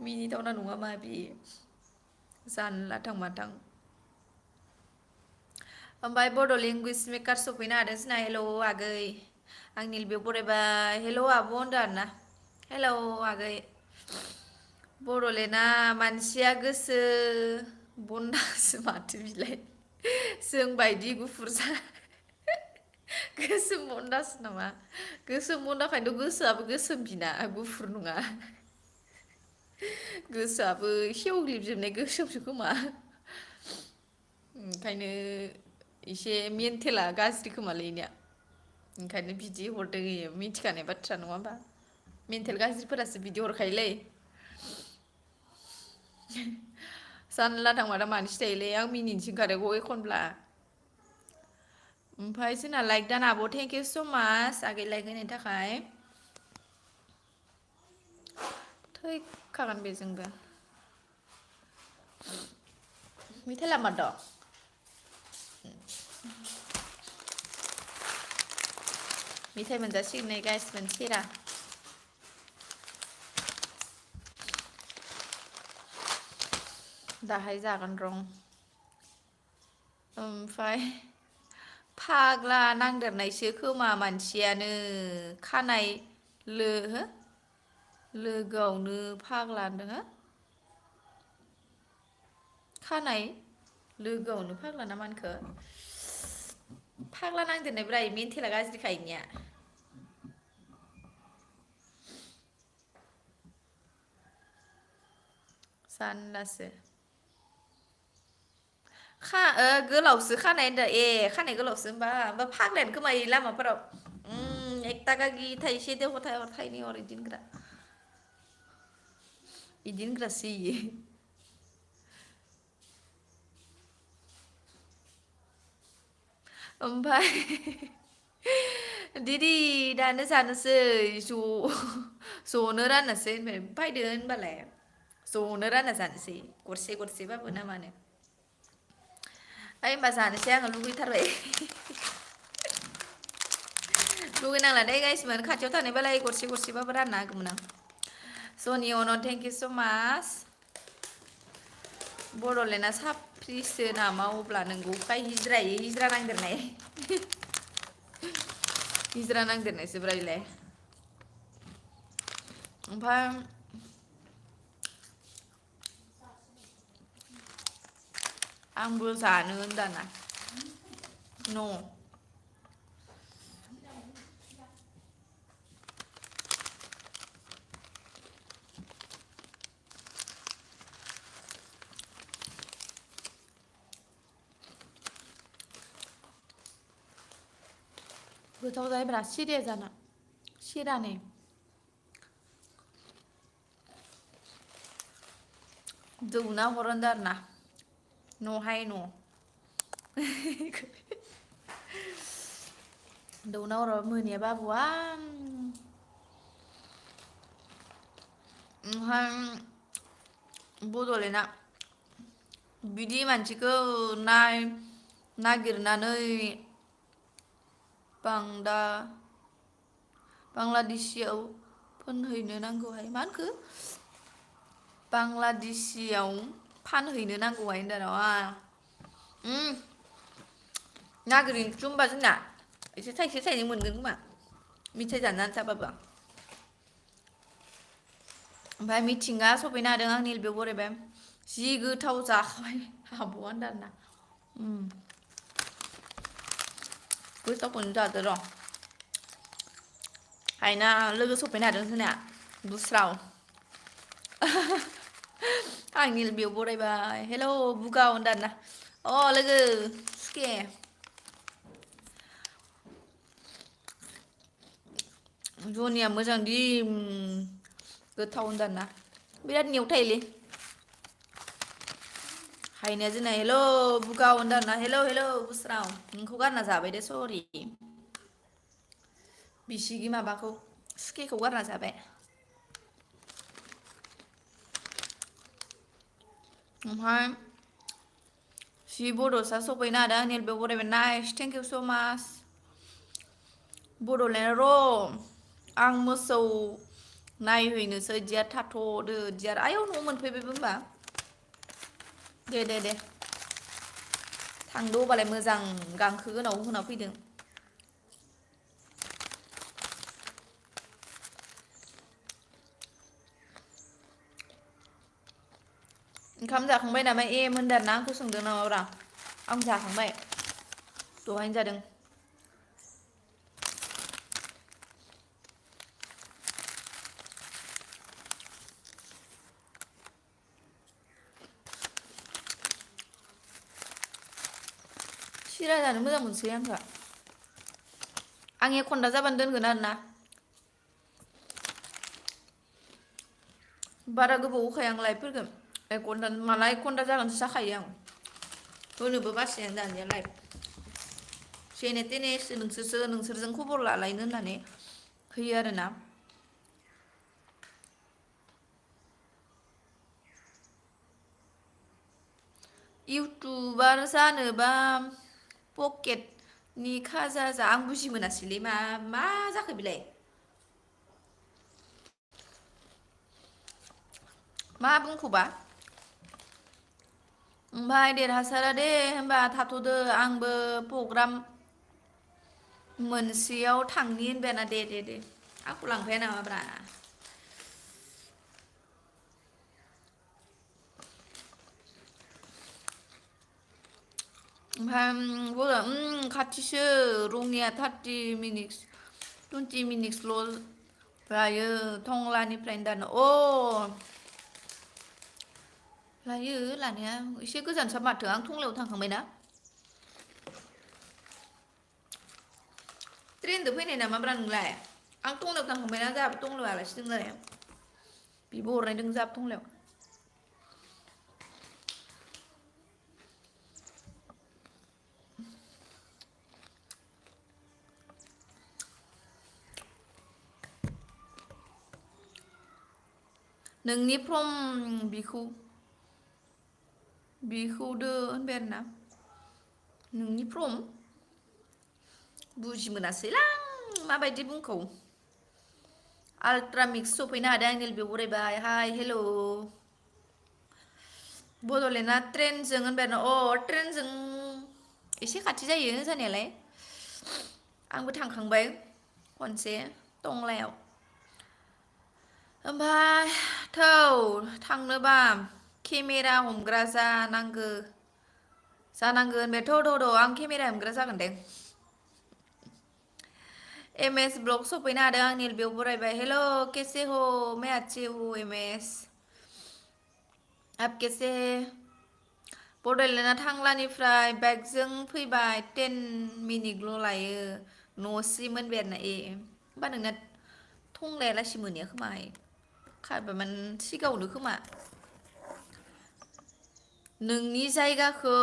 मिनिथावना नङा मा बे जानला माथां ओमफ्राय बड' लेंगुवेज मेकार सफैनो हादों जोंना हेल' आगै आंनि बेयाव बरायबाय हेल' आब' होनदों आरोना हेल' आगै बड'लेण्डआ मानसिया गोसो बनदासो माथो बिलाय जों बायदि गुफुर गोसोम बनदासो नामा गोसोम बनदाखायनोथ' गोसोआबो गोसोम बिना गुफुर नङा गोसोआबो सेवग्लिबजोबनाय गोसोमसो खोमा ओंखायनो एसे मेन्टेला गाज्रि खोमालै इनिया ओंखायनो बिदि हरदों इयो मिथिखानाय बाथ्रा नङा होमबा मेन्टेल गाज्रिफोरासो बिदि हरखायोलै जानला मानला मानसि थायोलै आं मिनिनोसो ओंखारो एखनब्ला ओमफ्राय जोंना लाइक दान आब' थेंक इउ स' माच आगै लाइक होनायनि थाखाय थैखागोन बेजोंबो मेथाइ लामारद' मेथाइ मोनजासिगोन नै गाइस मोनसेरा दाहाय जागोन रं ओमफ्राय फाग्ला नांदेरनायसो खोमा मानसियानो खानाय हो लोगोआवनो फाग्ला होनदों हो खानाय लोगोआवनो फाग्ला ना मानखो फाग्ला नांदेरनाय ब्रा मेन्टेला गाज्रिखा इनिया जारलासो गोलावसो खानाय होनदों खानाय गोलावसो होमबा फाग्लायानो खोमा इ लामाफोराव एकता गागि थाइसे देव थाइनै हर इदि होनग्रासो इयो ओमफ्राय दिदि दानो जानोसै ज'नो राननोसै होनबाय फैदो होनबालाय ज'नो रानना जानोसै गरसे गरसेबाबो ना मानो ओइ होनबा जानोसै आङो लुगैथारबाय लुगैनांला दे गाइसमोन खाथियाव थानायबालाय गरसे गरसेबाबो रानना होगौमोन आं सनि अन थेंक इउ स' माच बड'लेण्डआ साफ्रिसो नामा अब्ला नोंगौखाय हिज्रा नांदेरनाय हिज्रा नांदेरनायसो ब्रा इलाय ओमफ्राय आंबो जानो होनदाना न' गोथाव जायोब्रा सिरिया जाना सिरानि दौना हर होनदों आरोना न'हाय न' दौना हराबा मोनया बाबुआ ओमफ्राय बड'लेण्डआ बिदि मानसिखौ नागिरनानै बांलादेशियाव फानहैनो नांगौहाय मा होनखो बांलादेशियाव फानहैनो नांगौहाय होनदों र' नागिरहैनोसै होनबा जोंना एसे थाइसे थाइनै मोनगोन खोमा मिथाइ जानो आन्थाबाबो ओमफ्राय मिथिंगा सफैनो हादों आंनि बेयाव बरायबाय जि गोथाव जाखाबाय आब'आ होनदों आरोना गोथावखौनो जादो र' हायना लोगो सफैनो हादों जोंना बुस्राव आंनि बेयाव बरायबाय हेल' बुगाव होनदों आरोना लोगो सुखे जनिया मोजांदि गोथाव होनदों आरोना बिराद नेवथायोलै हायनाया जोंना हेल' बुगाव होनदों आरोना हेल' बुस्राव नोंखौ गारना जाबाय दे सरि बिसिगि माबाखौ सुखेखौ गारना जाबाय ओमफ्राय जि बड'सा सफैनो हादों आंनि बेयाव बरायबाय नाइस थेंक इउ स' माच बड'लेण्ड र' आं मोसौ नायहैनोसै दियार थाथ'दो दियार आयौ न'आव मोनफैबायबो होमबा दे थांदो अबालाय मोजां गांखो गोनां होना फैदों ओंखाम जाखांबाय नामा होनदों आरोना आंखौ सोंदों नामाब्रा आं जाखांबाय दहायनो जादों सिरा जानो मोजां मोनसोयो आंखो आं एखनदा जाबानो दोनगोन आरोना बारा गोबाव होखाया आं लाइफफोरखौ एक घन्टा जागोनसो जाखायो आं होनोबो बासिनायानो दानिया लाइफ जेने थेने नोंसोरजों खबर लालायनो होननानै होयो आरोना इउटुबार जानोबा पकेटनि खाजा आं बुजि मोनासैलै मा जाखो बेलाय मा बुंखोबा ओमफ्राय देरहासारा दे होनबा थाथ'दो आंबो प्रग्राम मोनसेयाव थांनि होनबायना दे आंखौ लांफाया नामाब्रा ओमफ्राय खाथिसो रङिया 20 मिनिट्सल' लायो टंलानिफ्रायनो दानो लायो लानाया एसे गोजानसो माथो आं टंलायाव थांखांबायना ट्रेनजों फैनाय नामाब्रा नोंलाय आं टंलायाव थांखांबायना जोंहाबो टंलायाव आलासि दं नालाय बिब' हरनायदों जोंहाबो टंलायाव नोंनि फ्रम बिखौदो होनबाय आरोना नोंनि फ्रम बुजि मोनासैलां माबायदि बुंखौ आल्ट्रा मिक्स सफैनो हादों आंनि बेयाव बरायबाय हाय हेल' बड'लेण्डआ ट्रेनजों होनबाय ट्रेनजों एसे खाथि जायो जानायालाय आंबो थांखांबाय खनसे टंलायाव ओमफ्राय थौ थांनोबा केमेरा हमग्रा जानांगोन बे थ' आं केमेरा हमग्रा जागोन दे एम एस ब्लग सफैनो हादों आंनि बेयाव बरायबाय हेल' केसे हो मैं अच्छी हूँ एम एस आप कैसे बड'लेण्डआ टांलानिफ्राय बाइकजों फैबाय 10 मिनिटल' लायो न'सिम होनबाय आरोना होमबा नोंना टंलायालासि मोनहैया खोमाहाय खारबामान सिगाङावनो खोमा नोंनि जायगाखौ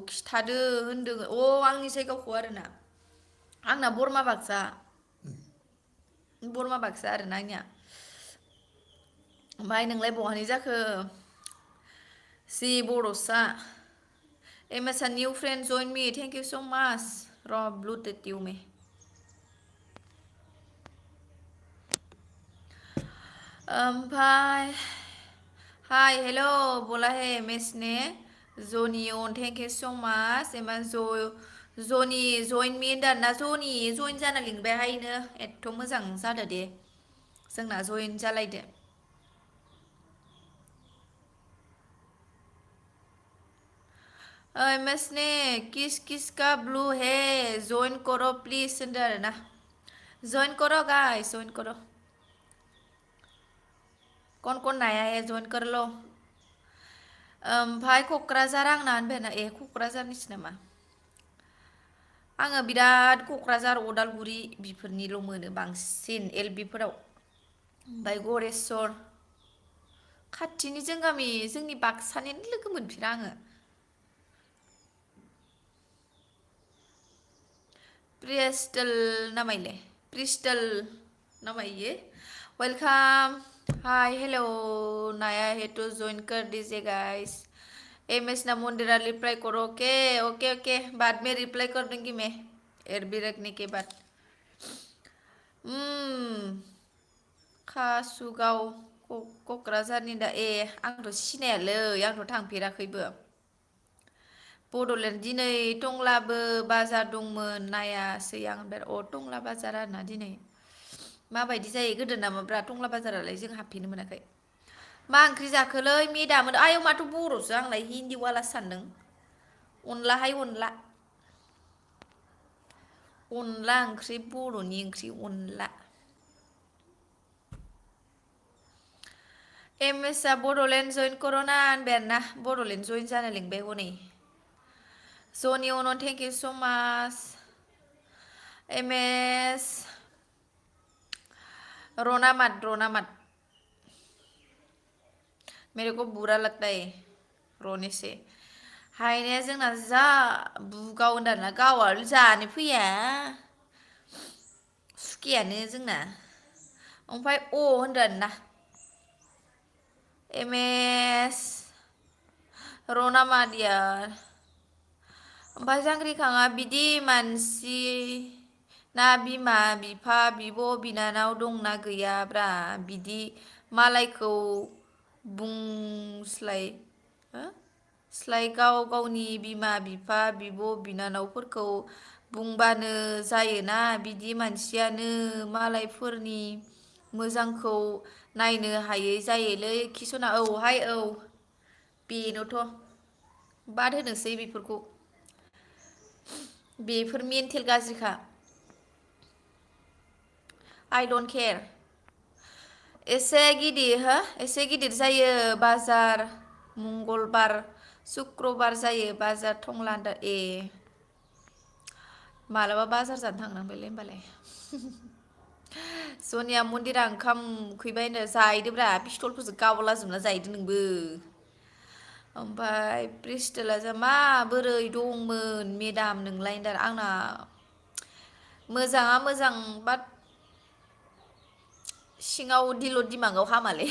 खिथादो होनदों आंनि जायगाखौ आरोना आंना बरमा बाक्सा आरोना आंनिया ओमफ्राय नोंलाय बहानि जाखो जि बर'सा M S new friend join me thank you so' much र ब्लुटुथ टिउ मे ओमफ्राय हाय हेल' बोला है एम एस ने जनियन थेंक इउ स' माच एमा जनि जइन मि होनदों ना जनि जइन जाना लिंबाय हायनो एथ' मोजां जादो दे जोंना जइन जालायदो एम एस ने किस किस का ब्लू है जइन करो प्लिज होनदो आरोना जइन करो गाइस जइन करो कौन नया है जइन कर लो ओमफ्राय क'क्राझार आंना होनबायना क'क्राझारनिसो नामा आङो बिराद क'क्राझार अदालगुरि बिफोरनिल' मोनो बांसिन एल पि फोराव ओमफ्राय गरेस्वर खाथिनि जों गामि जोंनि बाक्सानिनो लोगो मोनफेरा आङो प्रिस्टल नामा ये वेलकाम हाय हेलो नया है तो ज्वाइन कर दीजिए गाइस एम एस ना मुंडेरा रिप्लाई करो ओके बाद में रिप्लाई कर दूंगी मैं एरबी रखने के बाद कासुगाव क'क्राझारनि दा आंथ' सिनायालै आंथ' थांफेराखैबो बड'लेण्ड दिनै टंलाबो बाजार दंमोन नायासै आं टंला बाजार आरोना दिनै माबायदि जायो गोदो नामाब्रा टंला बाजारालाय जों हाबफेरनो मोनाखै मा ओंख्रि जाखोलै मेदामोन आयौ माथो बर'सो आंलाय हिन्दीवालासो सानदों अनलाहाय अनला ओंख्रि बर'नि ओंख्रि अनला एम एस आ बड'लेण्ड जइन कर'ना होनबाय आरोना बड'लेण्ड जइन जानो लिंबाय हनै जनि अन थेंक इउ स' माच एम एस रनामात मेरे को बुरा लगता है रने से हायनाया जोंना जा बुगाव होनदाना गावआ जानो फैया सुखियानो जोंना ओमफ्राय होनदों आरोना एम एस रना मादिया ओमफ्राय जांग्रिखाङा बिदि मानसि ना बिमा बिफा बिब' बिनानाव दंना गैयाब्रा बिदि मालायखौ बुंस्लाय स्लाय गाव गावनि बिमा बिफा बिब' बिनानावफोरखौ बुंबानो जायोना बिदि मानसियानो मालायफोरनि मोजांखौ नायनो हायै जायोलै किसना औहाय औ बेनोथ' बाद होनोसै बेफोरखौ बेफोर मेन्टेल गाज्रिखा आइ डन्ट केयार एसे गिदिर जायो बाजार मंगलबार सुक्रबार जायो बाजार थंलान्दा ए मालाबा बाजार जानो थांनांबायलै होमबालाय सनिया मन्दिरा ओंखाम उखैबायनो जाहैदोब्रा पिस्थलफोरजों गावला जोबना जाहैदो नोंबो ओमफाय प्रिस्टेला जा माबोरै दंमोन मेदाम नोंलाय होनदों आंना मोजाङा मोजां बाट सिङाव दिल' दिमागाव हामालै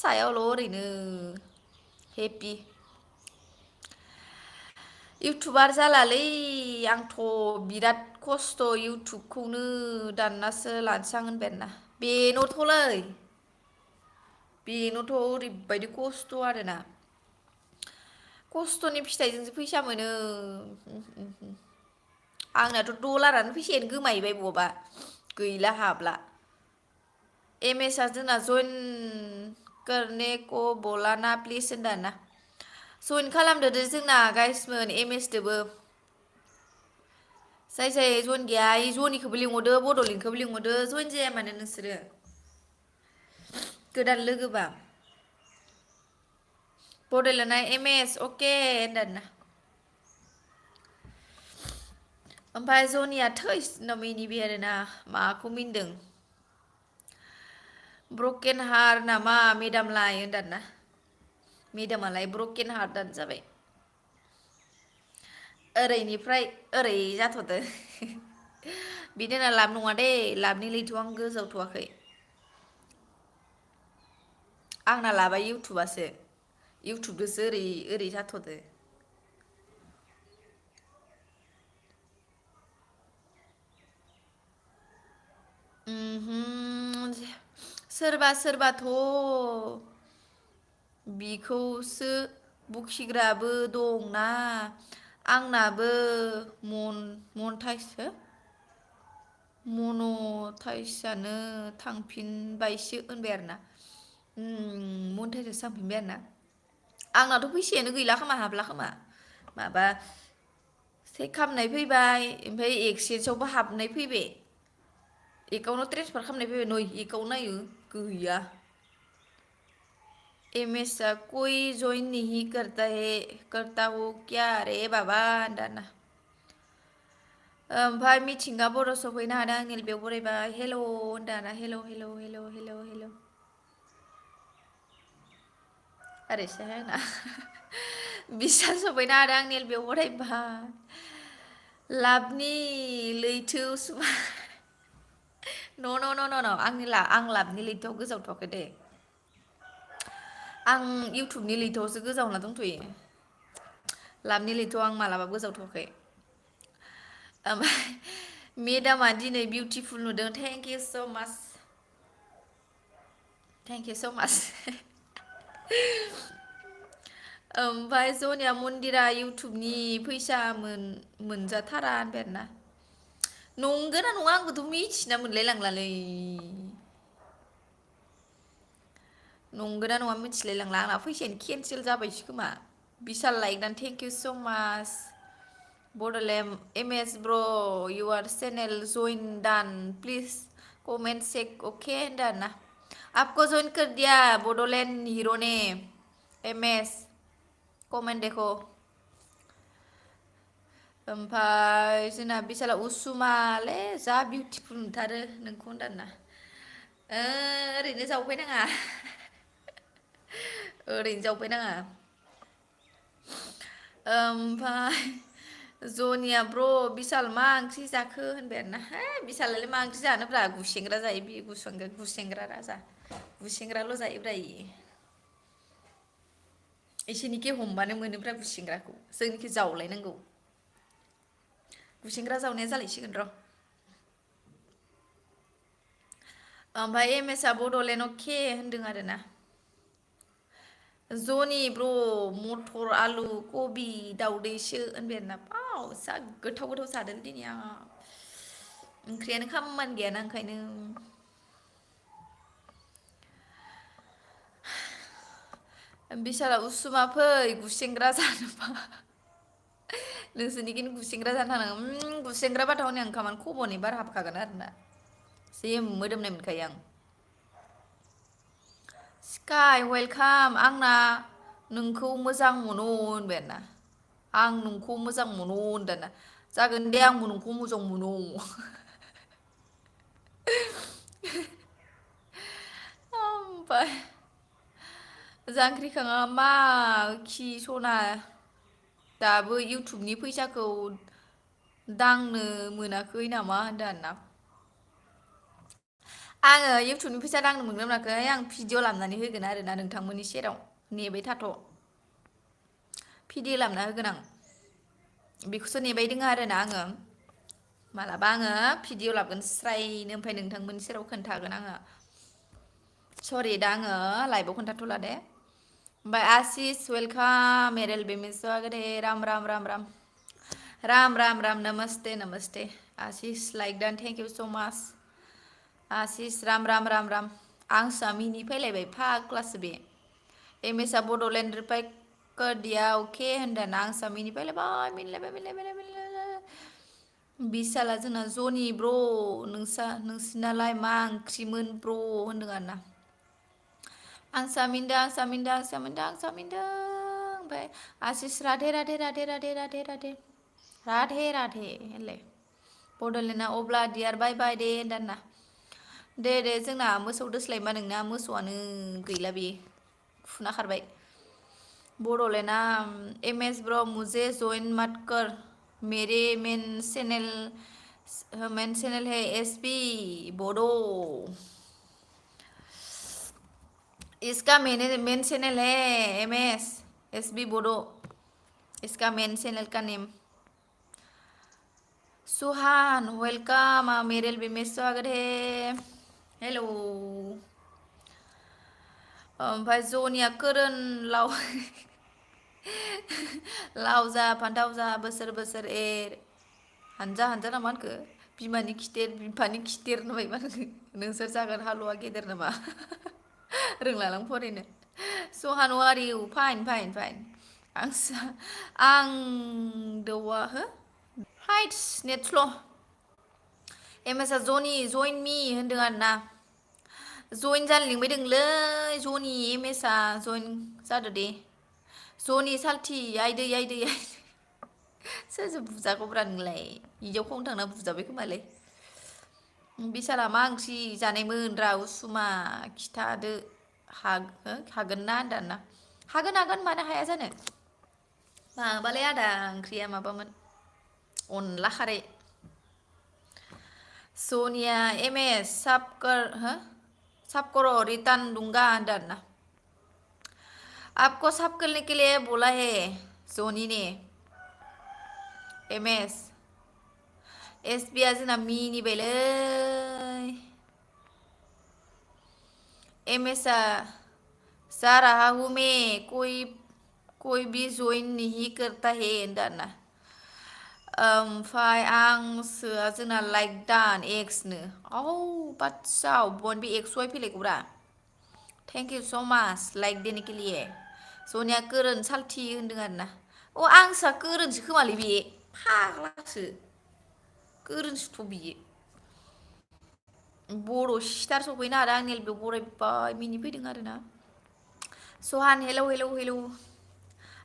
सायावल' ओरैनो हेपि इउटुबार जालालै आंथ' बिराद खस्थ' इउटुबखौनो दाननासो लानोसै आं होनबाय आरोना बेनोथ'लै बेनोथ' ओरैबायदि खस्थ' आरोना खस्थ'नि फिथाइजोंसो फैसा मोनो आंनाथ' डलारानो फैसायानो गोमाहैबाय बहाबा गैला हाबला एम एसआ जोंना जइन करने को बोला ना प्लिज होनदों आरोना जइन खालामदो दे जोंना गाइसमोन एम एस दोबो जाय जाय जइन गैया इ जनिखौबो लिंहरदो बड'लेण्डखौबो लिंहरदो जइन जाया मानो नोंसोरो गोदान लोगोबा बड'लेण्डआ एम एस अके होनदों आरोना ओमफ्राय जनिया थैस उनाव मिनिबाय आरोना माखौ मिनदों ब्रकेन हार नामा मेदामलाय होनदों आरोना मेदामालाय ब्रकेन हार्टआनो जाबाय ओरैनिफ्राय ओरै जाथ'दो बिदि होनना लाब नङा दे लाबनि लैथोआव आं गोजावथ'वाखै आंना लाबाय इउटुबासो इउटुबजोंसो ओरै ओरै जाथ'दो सोरबा सोरबाथ' बिखौसो बखिग्राबो दंना आंनाबो मनथाइसो मन'थाइसआनो थांफिनबायसो होनबाय आरोना मनथाइसआसो थांफिनबाय आरोना आंनाथ' फैसायानो गैला खोमा हाबला खोमा माबा चेक खालामनाय फैबाय ओमफ्राय एक्सेन्सआवबो हाबनाय फैबाय एकाउन्टाव ट्रेन्सफार खालामनाय फैबाय नै एकाउन्ट नायो गैया एम एसआ कोई जॉइन नहीं करता है करता हो क्या रे बाबा होनदों आरोना ओमफ्राय मिथिंगा बर' सफैनो हादों आंनि बेयाव बरायबाय हेल' होनदों आरोना हेल' हेल' हेल' हेल' हेल' ओरैसो आंना बिसार सफैनो हादों आंनि बेयाव बरायबाय लाभनि लैथो उसुमा न' आं लाबनि लैथोआव गोजावथ'वाखै दे आं इउटुबनि लैथोआवसो गोजावना दंथ'यो लाबनि लैथोआव आं मालाबाबो गोजावथ'वाखै ओमफ्राय मेदामा दिनै बिउटिफुल नुदों thank you so' much thank you so' माच ओमफ्राय जनिया मन्दिरा इउटुबनि फैसा मोनजाथारा होनबाय आरोना नंगोना नङा आंबोथ' मिथिना मोनलाय लांलालै नंगोना नङा मिथिलाय लांला आंना फैसायानो केन्सेल जाबायसो खोमा बिशाल लाइकदान थेंक इउ स' माच बड'लेण्ड एम एस ब्र' इउआर चेनेल जइन दान प्लिज कमेन्ट चेक अके होनदों आरोना आपको जइन कर दिया बड'लेण्ड हिर' ने एम एस कमेन्ट देखो ओमफ्राय जोंना बिशाला उसुमाले जा बिउटिफुल नुथारो नोंखौ होनदों आरोना ओरैनो जावफैनाङा ओरैनो जावफैनाङा ओमफ्राय जनिया ब्र' बिशाल मा ओंख्रि जाखो होनबाय आरोना है बिशालालाय मा ओंख्रि जानोब्रा गुसेंग्रा जायो बे गुसेंग्रा राजा गुसेंग्राल' जायोब्रा इयो इसोरनिखि हमबानो मोनोब्रा गुसेंग्राखौ जोंनिखि जावलायनांगौ गुसेंग्रा जावनाया जालायसिगोन र' ओमफ्राय एम एसआ बड'लेण्ड अके होनदों आरोना जनि ब्र मटर आलु कबि दाउदैसो होनबाय आरोना बाव जा गोथाव गोथाव जादों दिनै आंहा ओंख्रियानो खामानि गैयाना ओंखायनो बिसाला उसुमा फै गुसेंग्रा जानोबा नोंसोरनिखिनि गुसेंग्रा जानो थानांगो गुसेंग्राबाथ' हनै ओंखामानो खब'नै बार हाबखागोन आरोना जि मोदोमनाय मोनखायो आं स्काइ वेलकाम आंना नोंखौ मोजां मोनो होनबाय आरोना आं नोंखौ मोजां मोनो होनदोना जागोन दे आंबो नोंखौ मोजां मोनो ओमफ्राय जांख्रिखाङा मा खि सना दाबो इउटुबनि फैसाखौ दांनो मोनाखै नामा होनदों आरोना आङो इउटुबनि फैसा दांनो मोनगोन ना मोनाखै आं भिडिअ' लामनानै होगोन आरोना नोंथांमोननि सेराव नेबाय थाथ' भिडिअ लामना होगोन आं बेखौसो नेबाय दोङो आरोना आङो मालाबा आङो भिडिअ लाबोगोन स्रायनो ओमफ्राय नोंथांमोननि सेराव खोन्थागोन आङो सरि दा आङो लाइभआव खोन्थाथ'ला दे ओमफ्राय आसिस वेलकाम मेरेल बेमिस स्वागत है राम राम राम राम राम राम राम नमस्ते नमस्ते आशीष like don thank you so' माच आशिस राम राम राम राम आंसोआ मिनि फैलायबाय फाग्लासो बे एम एसआ बड'लेण्ड रिपाइ करदिया अके होनदों आंसोआ मिनि फैलायबाय मिनिलायबाय मिनिलायबाय बिसाला जोंना जनि ब्र नोंसिनालाय मा ओंख्रिमोन ब्र होनदों आरोना आंसा मिनदों आंसा मिनदों आंसा मिनदों आंसा मिनदों ओमफ्राय आसिस राधे राधे राधे राधे राधे राधे राधे राधे होनलाय बड'लेण्डआ अब्ला दियार बाय बाय दे होनदों आरोना दे दे जोंना मोसौ दोस्लायबा नोंना मोसौआनो गैला बे फुना खारबाय बड'लेण्डआ एम एस ब्र मुझे जइन मत कर मेरे मेन चैनल है एस पी बडो इसका मेन चैनल है एम एस बी बोडो इसका मेन चैनल का नेम सुहान वेलकम मेरे भी में स्वागत है हेलो ओमफ्राय जनिया कोरोन लाव लाव जा फान्थाव जा बोसोर बोसोर एर हानजा हानजा नामा होनखो बिमानि खिथेर बिफानि खिथेर होनबाय मा नोंसोर जागोन हालुवा गेदेर नामा रोंलालां फरायनो सहान are you fine fine fine आं दौवा हो हाइटस नेट स्ल' एम एसआ जनि जइन मि होनदों आरोना जइन जानो लिंबाय दोंलै जनि एम एसआ जइन जादो दे जनि सालथि आइदै आइदै सोरजों बुजागौब्रा नोंलाय इदियाव खावनो थांना बुजाबाय खोमालै बिसाला मा ओंख्रि जानायमोन रा उसुमा खिथादो हागोन ना होनदों आरोना हागोन हागोन मानो हाया जानो माबालाय आदा ओंख्रिया माबामोन अनला खारै सोनिया एम एस सबकर रिटर्न दूंगा होनदों आरोना आपको साफ करने के लिए बोला है सोनी ने एम एस बि आ जोंना मिनिबायलै एम एस आ जा रहा हूँ मैं कोई भी ज्वाइन नहीं करता है होनदों आरोना ओमफ्राय आंसोआ जोंना लाइक दान एक्सनो औ बादसा बन बे एक्स वाइ फैलायगौब्रा थेंक इउ स' माच लाइक देने के लिए जनिया गोरोन साल्थि होनदों आरोना अ आंसोआ गोरोन्सो खोमालै बे फाग्लासो गोरोन्सोथ' बियो बर' सिटार सफैनो आरो आंनि बेयाव बरायबाय मिनिफैदों आरोना सहान हेलौ हेलौ हेलौ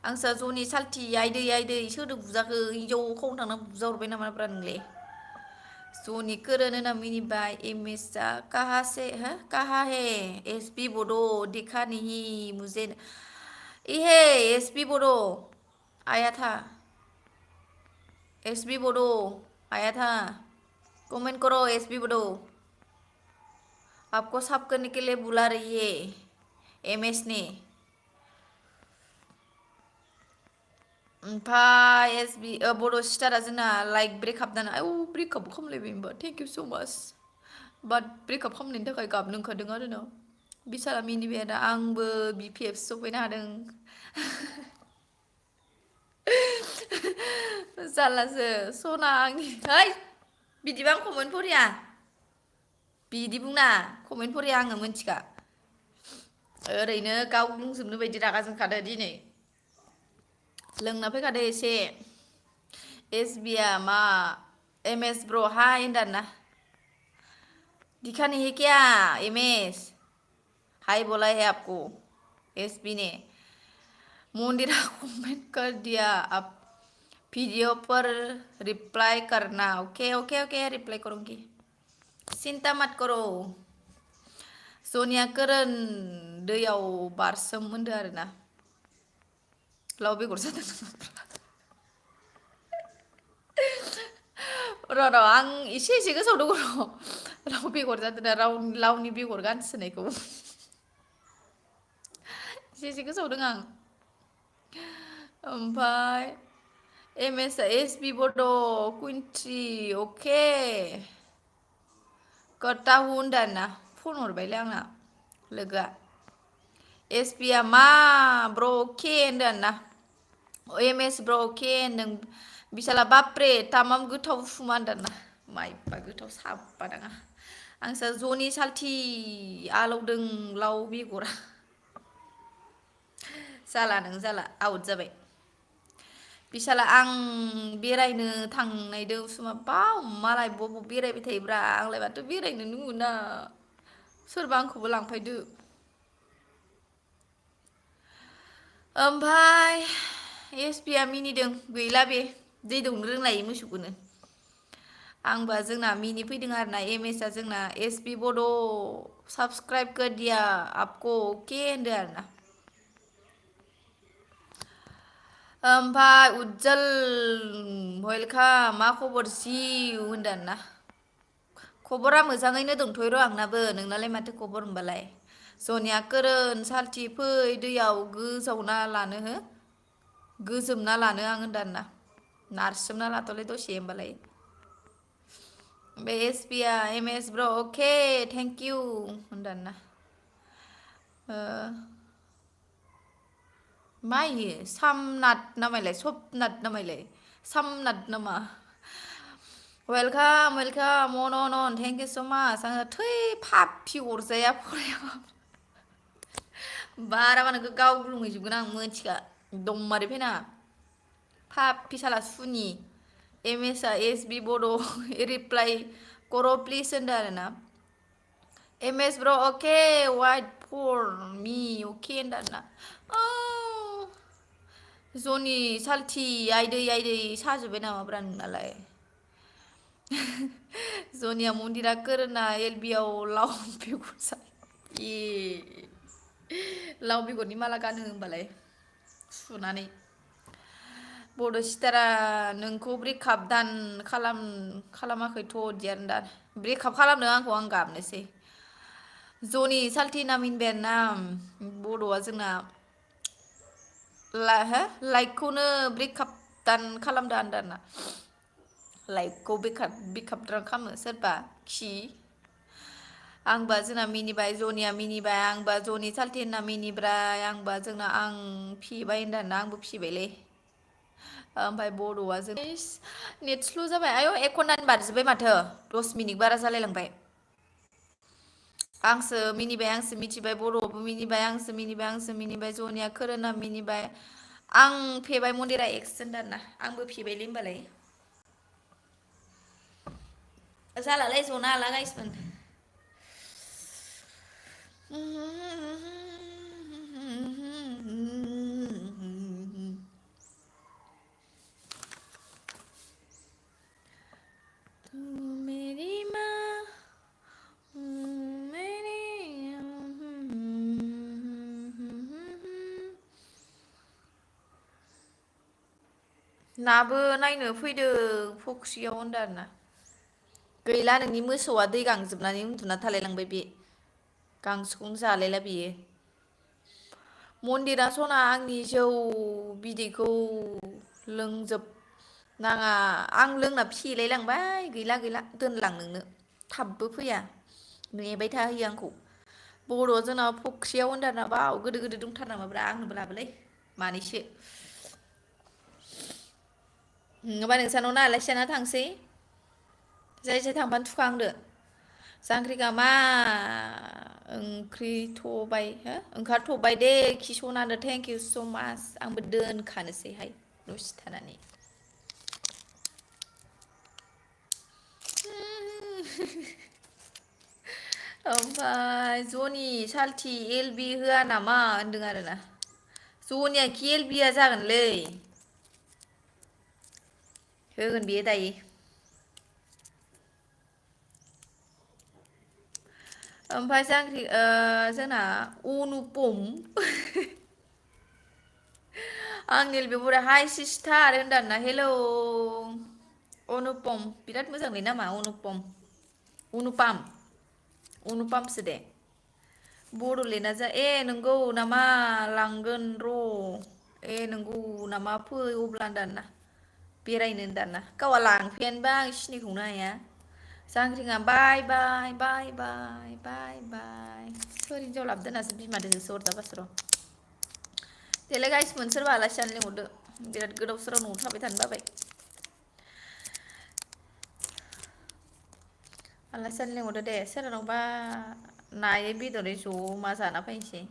आंसोआ जनि साल्थि आइदै आइदै सोरदो बुजाखो हिनजाव खावनो थांना बुजा हरबाय नामाब्रा नोंलाय जनि कोरोन होना मिनिबाय एम एस आ कहा है एस पी बोडो दिखा नहीं मुझे इहे एस पी बोडो आया था एस बी बोडो आया था कमेंट करो एस बी बोडो आपको साफ करने के लिए बुला रही है एम एस ने ओमफ्राय एस बि बड' स्टारा जोंना लाइक ब्रेकआप दाना ब्रेकआपबो खालामलायबाय होनबा थेंक इउ स' माच बाट ब्रेकआप खालामनायनि थाखाय गाबनो ओंखारदों आरो ना बिसाला मिनिबाय दा आंबो BPF सफैनो हादों। जारलासो सना आंनि है बिदिबा आं कमेन्ट फराया बिदि बुंना कमेन्ट फराया आङो मोनथिखा ओरैनो गाव बुंजोबनो बायदि रागा जोंखादो दिनै लोंना फैखादो एसे SB आ मा MS ब्र हाय होनदां ना दिखा नहीं है क्या MS हाय बोला है आपको SB ने मुंदिरा कमेंट कर दिया अब वीडियो पर रिप्लाई करना ओके ओके ओके रिप्लाई करूंगी सिन्ता मत करो जनिया गोरोन दैयाव बारसोम होनदो आरोना लाव बेगर जादों र' आं एसे गोसोआव दङ र' लाव बेगर जादों ना लावनि बेगर गानसोनायखौ एसे गोसोआव दङ आं ओमफ्राय MS SB बड' कुइन्ट्रि अके करता हूँ होनदों ना फन हरबायलै आंना लोगोआ SB आ मा ब्र अके होनदों ना MS ब्र अके होनदों बिसाला बाप्रे तामाम गोथाव सुमा होनदों ना माइबा गोथाव साबा दाङा आंसो जनि साल्थि आलौदों लाव बेगरा जाला नों जाला आउट जाबाय बिसाला आं बेरायनो थांनायदो उसुमा बाव मालाय बबाव बेरायबाय थायोब्रा आंलाय माथो बेरायनोनो मोना सोरबा आंखौबो लांफैदो ओमफ्राय SB आ मिनिदों गैला बे दै दौनो रोंलायै मोसौखौनो आंबा जोंना मिनि फैदों आरोना MS आ जोंना SB बड' साबसक्राइब कर दिया आपको अके होनदों आरोना ओमफ्राय उज्जवल वेलकाम मा खबर जिउ होनदों ना खबरा मोजाङैनो दंथ'यो र' आंनाबो नोंनालाय माथो खबर होमबालाय जनिया गोरोन साल्थि फै दैयाव गोजावना लानो हो गोजोमना लानो आं होनदां ना नारसोमना लाथ'लै दसे होमबालाय बे SB आ MS ब्र अके थेंक इउ होनदां ना मा इयो सामनाथ नामायलाय सबनाथ नामायलाय सामनाथ नामा welcome welcome and thank you so' much आङो थै फाफि अरजाया फरायाबा बाराबा नोंखौ गावग्लुंहैजोबगोन आं मोनथिखा दममारि फैनाङा फाफि साला सुनि MS आ SB बड' रिप्लाइ कर' प्लिज होनदों आरोना MS ब्र अके वाइट फर मि अके होनदों आरोना जनि साल्थि आयदै साजोब्बाय नामाब्रा नोंनालाय जनिया मन्दिरा गोरोना LB आव लाव बेगर ए लाव बेगरनि माला गानो होमबालाय सुनानै बड' सिस्टारा नोंखौ ब्रेकआप खालामाखैथ' दियानो दा ब्रेकआप खालामदों आंखौ आं गाबनोसै जनि साल्थि नामिनबाय ना बड'आ जोंना लाइकखौनो ब्रेकआप दान खालामदो होनदों आरोना लाइकखौ बेकआप खालामो सोरबा खि आंबा जोंना मिनिबाय जनिया मिनिबाय आंबा जनि साल्थि होनना मिनिबाय आंबा जोंना आं फिबाय होनदाना आंबो फिबायलै ओमफ्राय बड'आ जों नेट स्ल' जाबाय आयौ 1 घन्टानि बारजोब्बाय माथो 10 मिनिट बारा जालायलांबाय आंसो मिनिबाय आंसो मिथिबाय बर'आवबो मिनिबाय आंसो मिनिबाय जनिया खोरोना मिनिबाय आं फेबाय मन्दिरा एक्स होनदों ना आंबो फेबायलै होमबालाय जालालै जना हाला गाइसमोन मेरी माँ नाबो नायनो फैदों फख्रियाव होनदों आरोना गैला नोंनि मोसौआ दै गांजोबनानै उन्दुना थालायलांबाय बे गांसोखौनो जालायला बेयो मन्दिरा सना आंनि जौ बिदैखौ लोंजोब नाङा आं लोंना फेलायलांबाय गैला दोनलां नोंनो थाबबो फैया नेबाय थाहोयो आंखौ बर'आव जोंना फख्रियाव होनदार नामा गोदो गोदो दंथार नामाब्रा आंनोबो लाबोलै मानैसो होमबा नोंसानाव ना आलासि जाना थांसै जाय जाय थांफानो थुखांदो जांख्रिका मा ओंख्रिथ'बाय हो ओंखारथ'बाय दे खिस'नानो थेंक इउ स' माच आंबो दोनखानोसैहाय दसे थानानै ओमफ्राय जनि सालथि एल बि होआ नामा होनदों आरोना जनिया खि एल बिया जागोनलै होगोन बियो दायो ओमफ्राय जांख्रि जोंना अनुपम आंनि बेब'रा हाय सिस्टार होनदों ना हेलौ अनुपम बिराद मोजांलै नामा अनुपम अनुपाम अनुपामसो दे बड'लेण्डआ जा ए नोंगौ नामा लांगोन र' ए नोंगौ नामा फै अब्ला दाना बेरायनो दाना गावआ लांफैयानोबा आं सिनिखौनो हाया जांख्रिङा बाय बाय बाय बाय बाय बाय सोर हिनजाव लाबोदो होननासो बिमाजोंसो हरजाबासो र' देलाय गाइसमोन सोरबा आलासि जानो लिंहरदो बिराद गोदाव सोराव न'आव थाबाय थानो बाबाय आलासि जानो लिंहरदो दे सोरहानावबा नायै बेदरै जमा जाना फैनोसै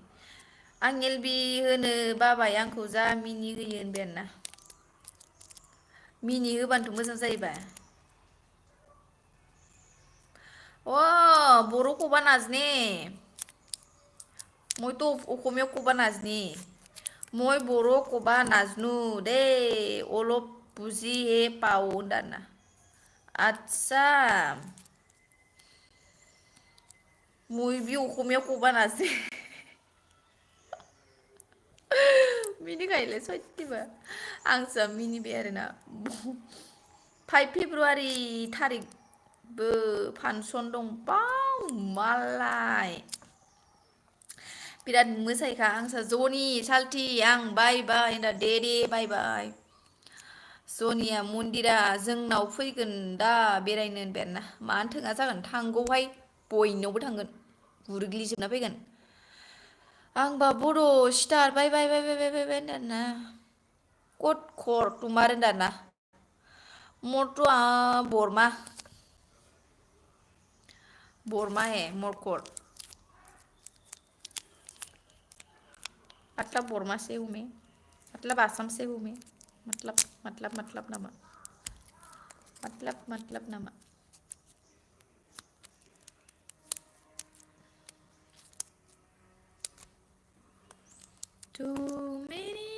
आं एल बि होनो बाबाय आंखौ जा मिनि होयो होनबाय आरोना मिनि होबानोथ' मोजां जायोबा अ बर' कबा नाजने মইতো অসমীয়া ক'বা নাজনি মই বড়ো ক'বা নাজনো দেই অলপ বুজিহে পাও होनदाना आदसा মই बि अखमिया ক'बा नाजनि मिनिखायोलै सयथिबो आंसो मिनिबाय आरोना 5 फेब्रुवारि थारिखबो फांसन दं बाव मालाय बिराद मोसायोखा आंसो जनि सालथि आं बाय बाय होनदा दे दे बाय बाय जनिया मन्दिरा जोंनाव फैगोन दा बेरायनो होनबाय आरोना मानो थाङा जागोन थांगौहाय बयनावबो थांगोन गुरुग्लिजोबना फैगोन आंबा बर' स्टार बाय बाय बाय बाय बाय बाय बाय होनदाना कट खर तुमार होनदाना मरथ' बरमा बरमा है मरकट मतलब बरमा से हूँ मैं मतलब आसाम से हूँ मैं मतलब नामा मतलब नामा too many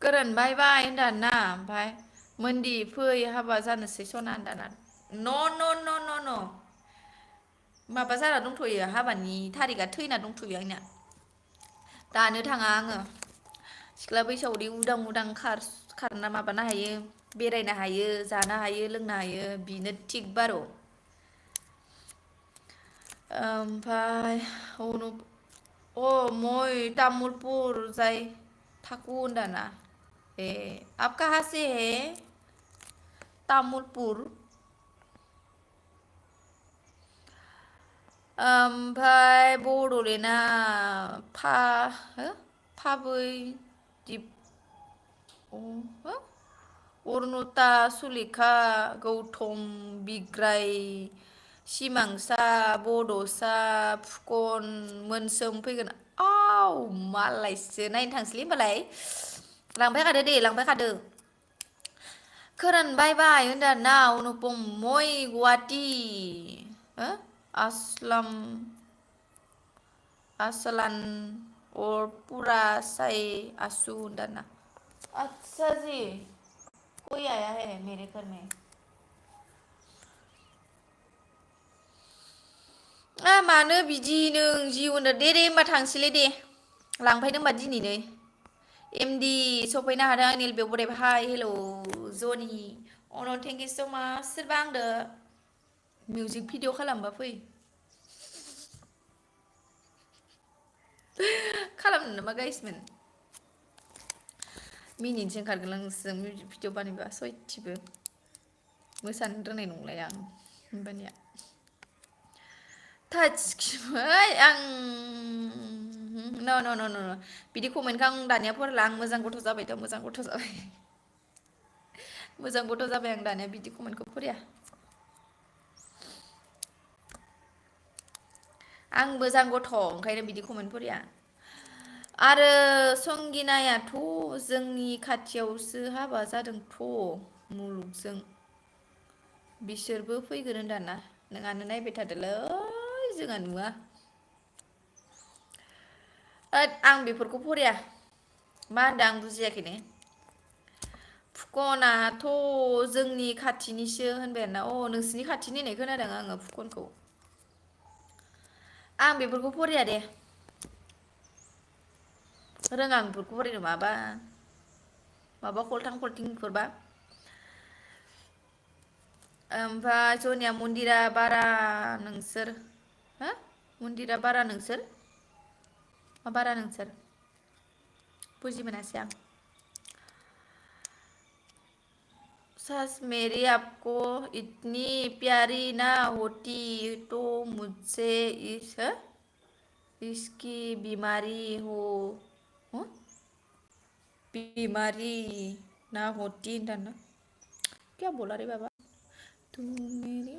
गोरान बाय बाय होनदाना ओमफ्राय मोनदि फै हाबा जानोसै सना होनदाना न' न' न' न' न' माबा जाना दंथ'यो हाबानि थारिकआ थैना दंथ'यो आंना दानो थाङा आङो सिख्ला बैसोआवदि उदां उदां खारना माबानो हायो बेरायनो हायो जानो हायो लोंनो हायो बिनो थिग बार' ओमफ्राय मैं तामुलपुर जाय थाकू होनदाना ए आप कहाँ से है तामुलपुर ओमफ्राय बड'लेण्डआ फाबै दिप अरुणता सुलेखा गौतम बिग्राय सिमांसा बड'सा फुकन मोनसोम फैगोन आव मालायसो नायनो थांसैलै होमबालाय लांफायखादो दे लांफायखादो खोरोन बाय बाय होनदो ना अनुपम मैं गुवाहाटी आसलाम आसलान और पूरा साई आसू होनदाना अच्छा जी कोई आया है मेरे घर में मानो बिदि नों जि होनदो दे दे होमबा थांसैलै दे लांफैदो होमबा दिनैनो एमडि सफैनो हादों आंनि बेयाव बोराय हाय हेल' जनि अन थेंक इउ स' माच सोरबा आंदो मिउजिक भिडिअ खालामबा फै खालामनो नामा गाइसमोन मिनिनोसो ओंखारगोन आं नोंसोरजों मिउजिक भिडिअ बानायबा सयथिबो मोसानो रोंनाय नंलाय आं होमबानिया थोस ओइ आं न बिदि कमेन्टखौ आं दानिया फरायला आं मोजां गथ' जाबायथ' मोजां गथ' जाबाय मोजां गथ' जाबाय आं दानिया बिदि कमेन्टखौ फराया आं मोजां गथ' ओंखायनो बिदि कमेन्ट फराया आरो संगिनायाथ' जोंनि खाथियावसो हाबा जादोंथ' मुलुगजों बिसोरबो फैगोन होनदाना नोंहानो नायबाय थादोलै जोंहा नुवा ओद आं बेफोरखौ फराया मा होनदों आं बुजियाखै ने फुकनाथ' जोंनि खाथिनिसो होनबाय आरोना नोंसिनि खाथिनि होननाय खोनादों आङो फुकनखौ आं बेफोरखौ फराया दे रोङा आं बेफोरखौ फरायनो माबा खलथां खलथिंफोरबा ओमफ्राय जनिया मन्दिरा बारा नोंसोर हो मन्दिरा बारा नोंसोर मा बारा नोंसोर बुजि मोनासै आं सच मेरी आपको इतनी प्यारी ना होती तो मुझसे इसकी बीमारी हो बीमारी ना होती होनदां क्या बोला रे बाबा तू मेरी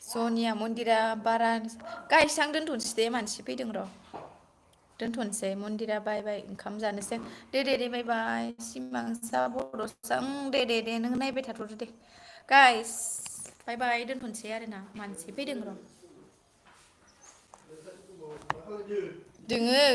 सनिया मन्दिरा बारा गाइस आं दोनथ'नोसै दे मानसि फैदों र' दोनथ'नोसै मन्दिरा बाय बाय ओंखाम जानोसै दे बाय बाय सिमांसा बड'सा दे नों नायबाय थाथ'दो दे गाइस बाय बाय दोनथ'नोसै आरोना मानसि फैदों र' दोङो